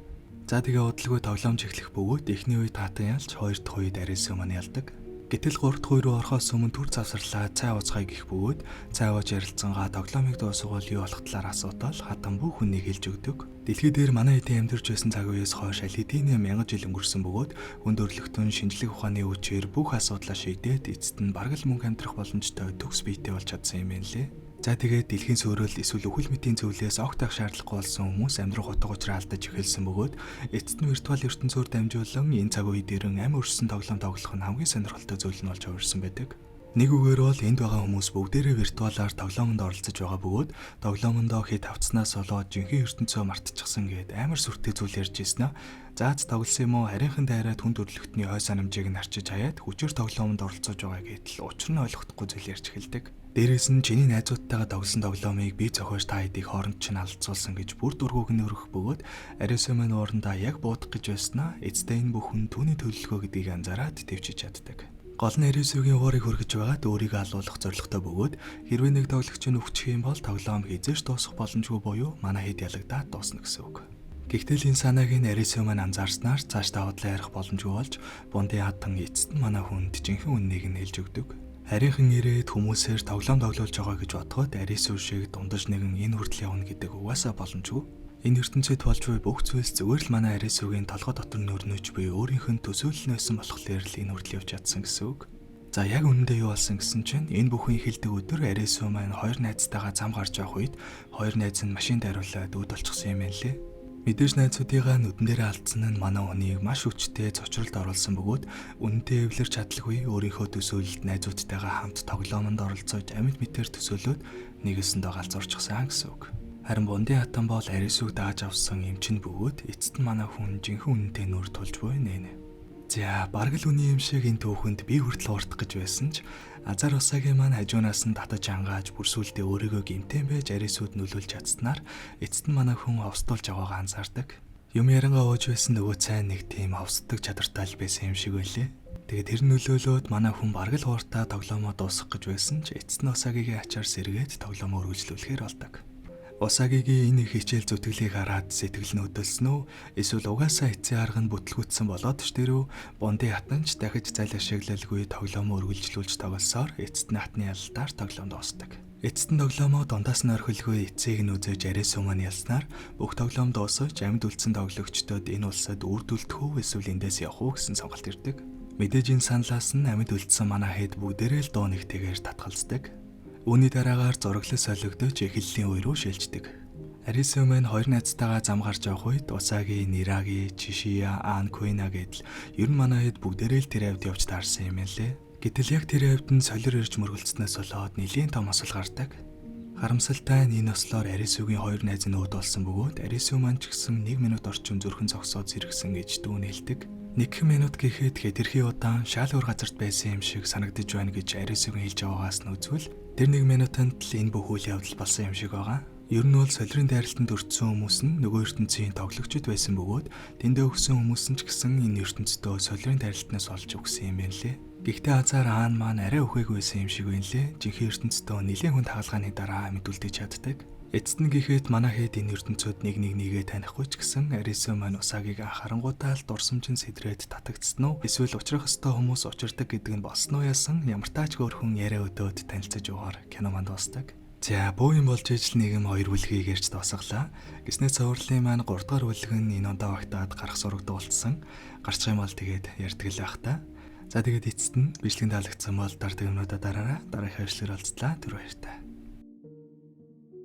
За тэгээ удалгүй тоглоомч эхлэх бөгөөд эхний үед хаатан ялж, хоёр дахь үед Арисо маань ялдаг. Гэтэл 3 дахь үе рүү орохоос өмнө түр завсарлаа цай ууцгаая гэх бөгөөд цай ууж ярилцсангаа тоглоомыг дуусгавал юу болох талаар асуутал хатан бүх хүнийг хэлж өгдөг. Дэлхий дээр манай хэдийн амьдарч байсан цаг үеэс хойш аль хэдийн мянган жил өнгөрсөн бөгөөд хүн төрөлхтөн шинжлэх ухааны хүчээр бүх асуудлаа шийдээд эцэст нь бараг л мөнгө амьдрах боломжтой төгс биетэй болж чадсан юм байна лээ. За тэгээд дэлхийн сөөрөл эсвэл үхэл мэтийн зөвлөөс огт ах шаардлагагүй болсон хүмүүс амьдрах утга учираа алдаж эхэлсэн бөгөөд эцэст нь виртуал ертөнцөөр дамжуулан энэ цаг үед ирэн амь өрсөн тоглоом тоглох нь хамгийн сонирхолтой зүйл нь болж хувирсан байдаг. Нэг үгээр бол энд байгаа хүмүүс бүгдээрээ виртуалаар тоглоомонд оролцож байгаа бөгөөд тоглоомондоо хэд хавцснаас болоод жинхэнэ ертөнцөө мартчихсан гээд амар сүртэй зүйл ярьж ирсэн аа. Заац тоглосон юм уу харийнхан дайраад хүн төрөлхтний ой санамжийг нь арчиж хаяад хүчээр тоглоомонд оролцож байгаа гэдэл учир нь ойлгохдохгүй зүйл ярьж эхэлдэг. Дээрээс нь чиний найзуудтайгаа тоглосон тоглоомыг би зохиож та хэдийг хооронд чинь алдцуулсан гэж бүр дургуг нь өргөх бөгөөд Арисо маань уурандаа яг буудах гэж байснаа эцэстээ энэ бүхэн түүний төлөвлөгөө гэдгийг анзаараад төвчиж чаддаг. Гол нь Арисогийн уурыг хөргөж байгаад өөрийгөө алуулах зорилготой бөгөөд хэрвээ нэг тоглогч нь үхчих юм бол тоглоом хэзээ ч дуусах боломжгүй буюу манай хэд ялагдаад дуусна гэсэн үг. Гэхдээ л энэ санааг нь Арисо маань анзаарснаар цаашдаа худлаа ярих боломжгүй болж Бундын хатан эцэст нь манай хүнд жинхэнэ үннийг нь хэлж өгдөг. Харийнхан ирээд хүмүүсээр тоглоом тоглуулж байгаа гэж бодоход Арисо шиг дундаж нэгэн энэ хүртэл явна гэдэг угаасаа боломжгүй. Энэ ертөнцид болж буй бүх зүйлс зүгээр л манай Арисогийн толгой дотор нөрнөж буй өөрийнх нь төсөөлөл нь байсан болохоор л энэ хүртэл явж чадсан гэсэн үг. За яг үнэндээ юу болсон гэсэн чинь энэ бүхэн эхэлдэг өдөр Арисо маань хоёр найзтайгаа зам гарч явах үед хоёр найз нь машин дайруулаад үүд болчихсон юм байна лээ. Мэдээж найзуудыгаа нүдэн дээрээ алдсан нь манай хүнийг маш хүчтэй цочролд оруулсан бөгөөд үнэнтэй эвлэрч чадалгүй өөрийнхөө төсөөлөлд найзуудтайгаа хамт тоглоомонд оролцож амьд мэтэр төсөөлөөд нэгэсэндээ галзуурчихсан гэсэн үг. Харин Бундын хатан бол Арисуг дааж авсан эмчин бөгөөд эцэст нь манай хүн жинхэнэ үнэнтэй нүр тулж буй нэ. За бараг л үний юм шиг энэ түүхэнд би хүртэл хуурдах гэж байсан ч Азар Усагийн маань хажуунаас нь татаж ангааж бүрсүүлдэ өөрийгөө гэмтэн байж Арисуд нөлөөлж чадсанаар эцэст нь манай хүн ховсдуулж байгаагаа анзаардаг. Юм ярангаа ууж байсан нөгөө цайн нэг тийм ховсддаг чадвартай л байсан юм шиг байлээ. Тэгээд тэр нөлөөлөөд манай хүн бараг л хууртаа тоглоомоо дуусгах гэж байсан ч эцэст нь Усагигийн ачаар сэргээд тоглоомоо үргэлжлүүлэхээр болдог. Усагигийн энэ их хичээл зүтгэлийг хараад сэтгэл нь хөдөлсөн үү? Эсвэл угаасаа эцсийн арга нь бүтлгүүтсэн болоод ч тэрүү Бундын хатан ч дахиж зал ашиглалгүй тоглоомоо үргэлжлүүлж тоглосоор эцэст нь хатны ялалтаар тоглоом дуусдаг. Эцэст нь тоглоомоо дундаас нь орхилгүй эцсийг нь үзэж Арисо маань ялснаар бүх тоглоом дуусаж амьд үлдсэн тоглогчдод энэ улсад үрдүүлдэх үү эсвэл эндээс явах уу гэсэн сонголт ирдэг. Мэдээж энэ саналаас нь амьд үлдсэн манай хэд бүгдээрээ л дуу нэгтэйгээр татгалздаг. Үүний дараагаар зураглал солигдож эхлэлийн үе рүү шилждэг. Арисо маань хоёр найзтайгаа зам гарч явах үед Усаги, Нираги, Чишия, Ан Куина гэдэл ер нь манай хэд бүгдээрээ л тэр авд явж таарсан юм лээ. Гэтэл яг тэр авд нь солир ирж мөргөлдснөөс болоод нэлийн том осол гардаг. Харамсалтай нь энэ ослоор Арисугийн хоёр найз нь өөд болсон бөгөөд Арису маань ч гэсэн 1 минут орчим зүрхэн зогсоод сэргсэн гэж дүүн хэлдэг. 1 минут гэхэд хэтэрхий удаан шал өөр газарт байсан юм шиг санагдаж байна гэж Арисугийн хэлж байгаагаас нь үзвэл тэр 1 минутанд л энэ бүх үйл явдал болсон юм шиг байгаа. Ер нь бол солирын дайралтанд өртсөн хүмүүс нь нөгөө ертөнцийн тоглогчид байсан бөгөөд тэндээ өгсөн хүмүүс нь ч гэсэн энэ ертөнцдөө солирын дайралтнаас олж өгсөн юм байна лээ. Гэхдээ азар Аан маань арай үхээгүй байсан юм шиг байна лээ. Жинхэнэ ертөнцдөө нэлээд хүн тагалгааны дараа амьд үлдээж чаддаг. Эцэст нь гэхэд манай хэд энэ ертөнцид нэг нэг нэгээ танихгүй ч гэсэн Арисо маань Усагиг анхаарангуутаа л дурсамжин сэдрээд татагдсан уу? Эсвэл учрах ёстой хүмүүс учирдаг гэдэг нь болсон уу яасан? Ямар тач хөөрхөн яриа өдөөд танилцаж яваар кино маань дуусдаг. За буу юм болж ижил нийгэм хоёр бүлгийг ярьж дуусгалаа. Гиснэ цувралын маань 3 дугаар бүлэг нь энэ удаа багтаад гарах сураг дуулсан. Гарчих юм бол тэгээд ярьдаг л байх та. За, тэгээд эцэст нь бичлэг таалагдсан бол дардаг юмнуудаа дараарай. Дараагийн бичлэгээр уулзлаа. Түр баяртай.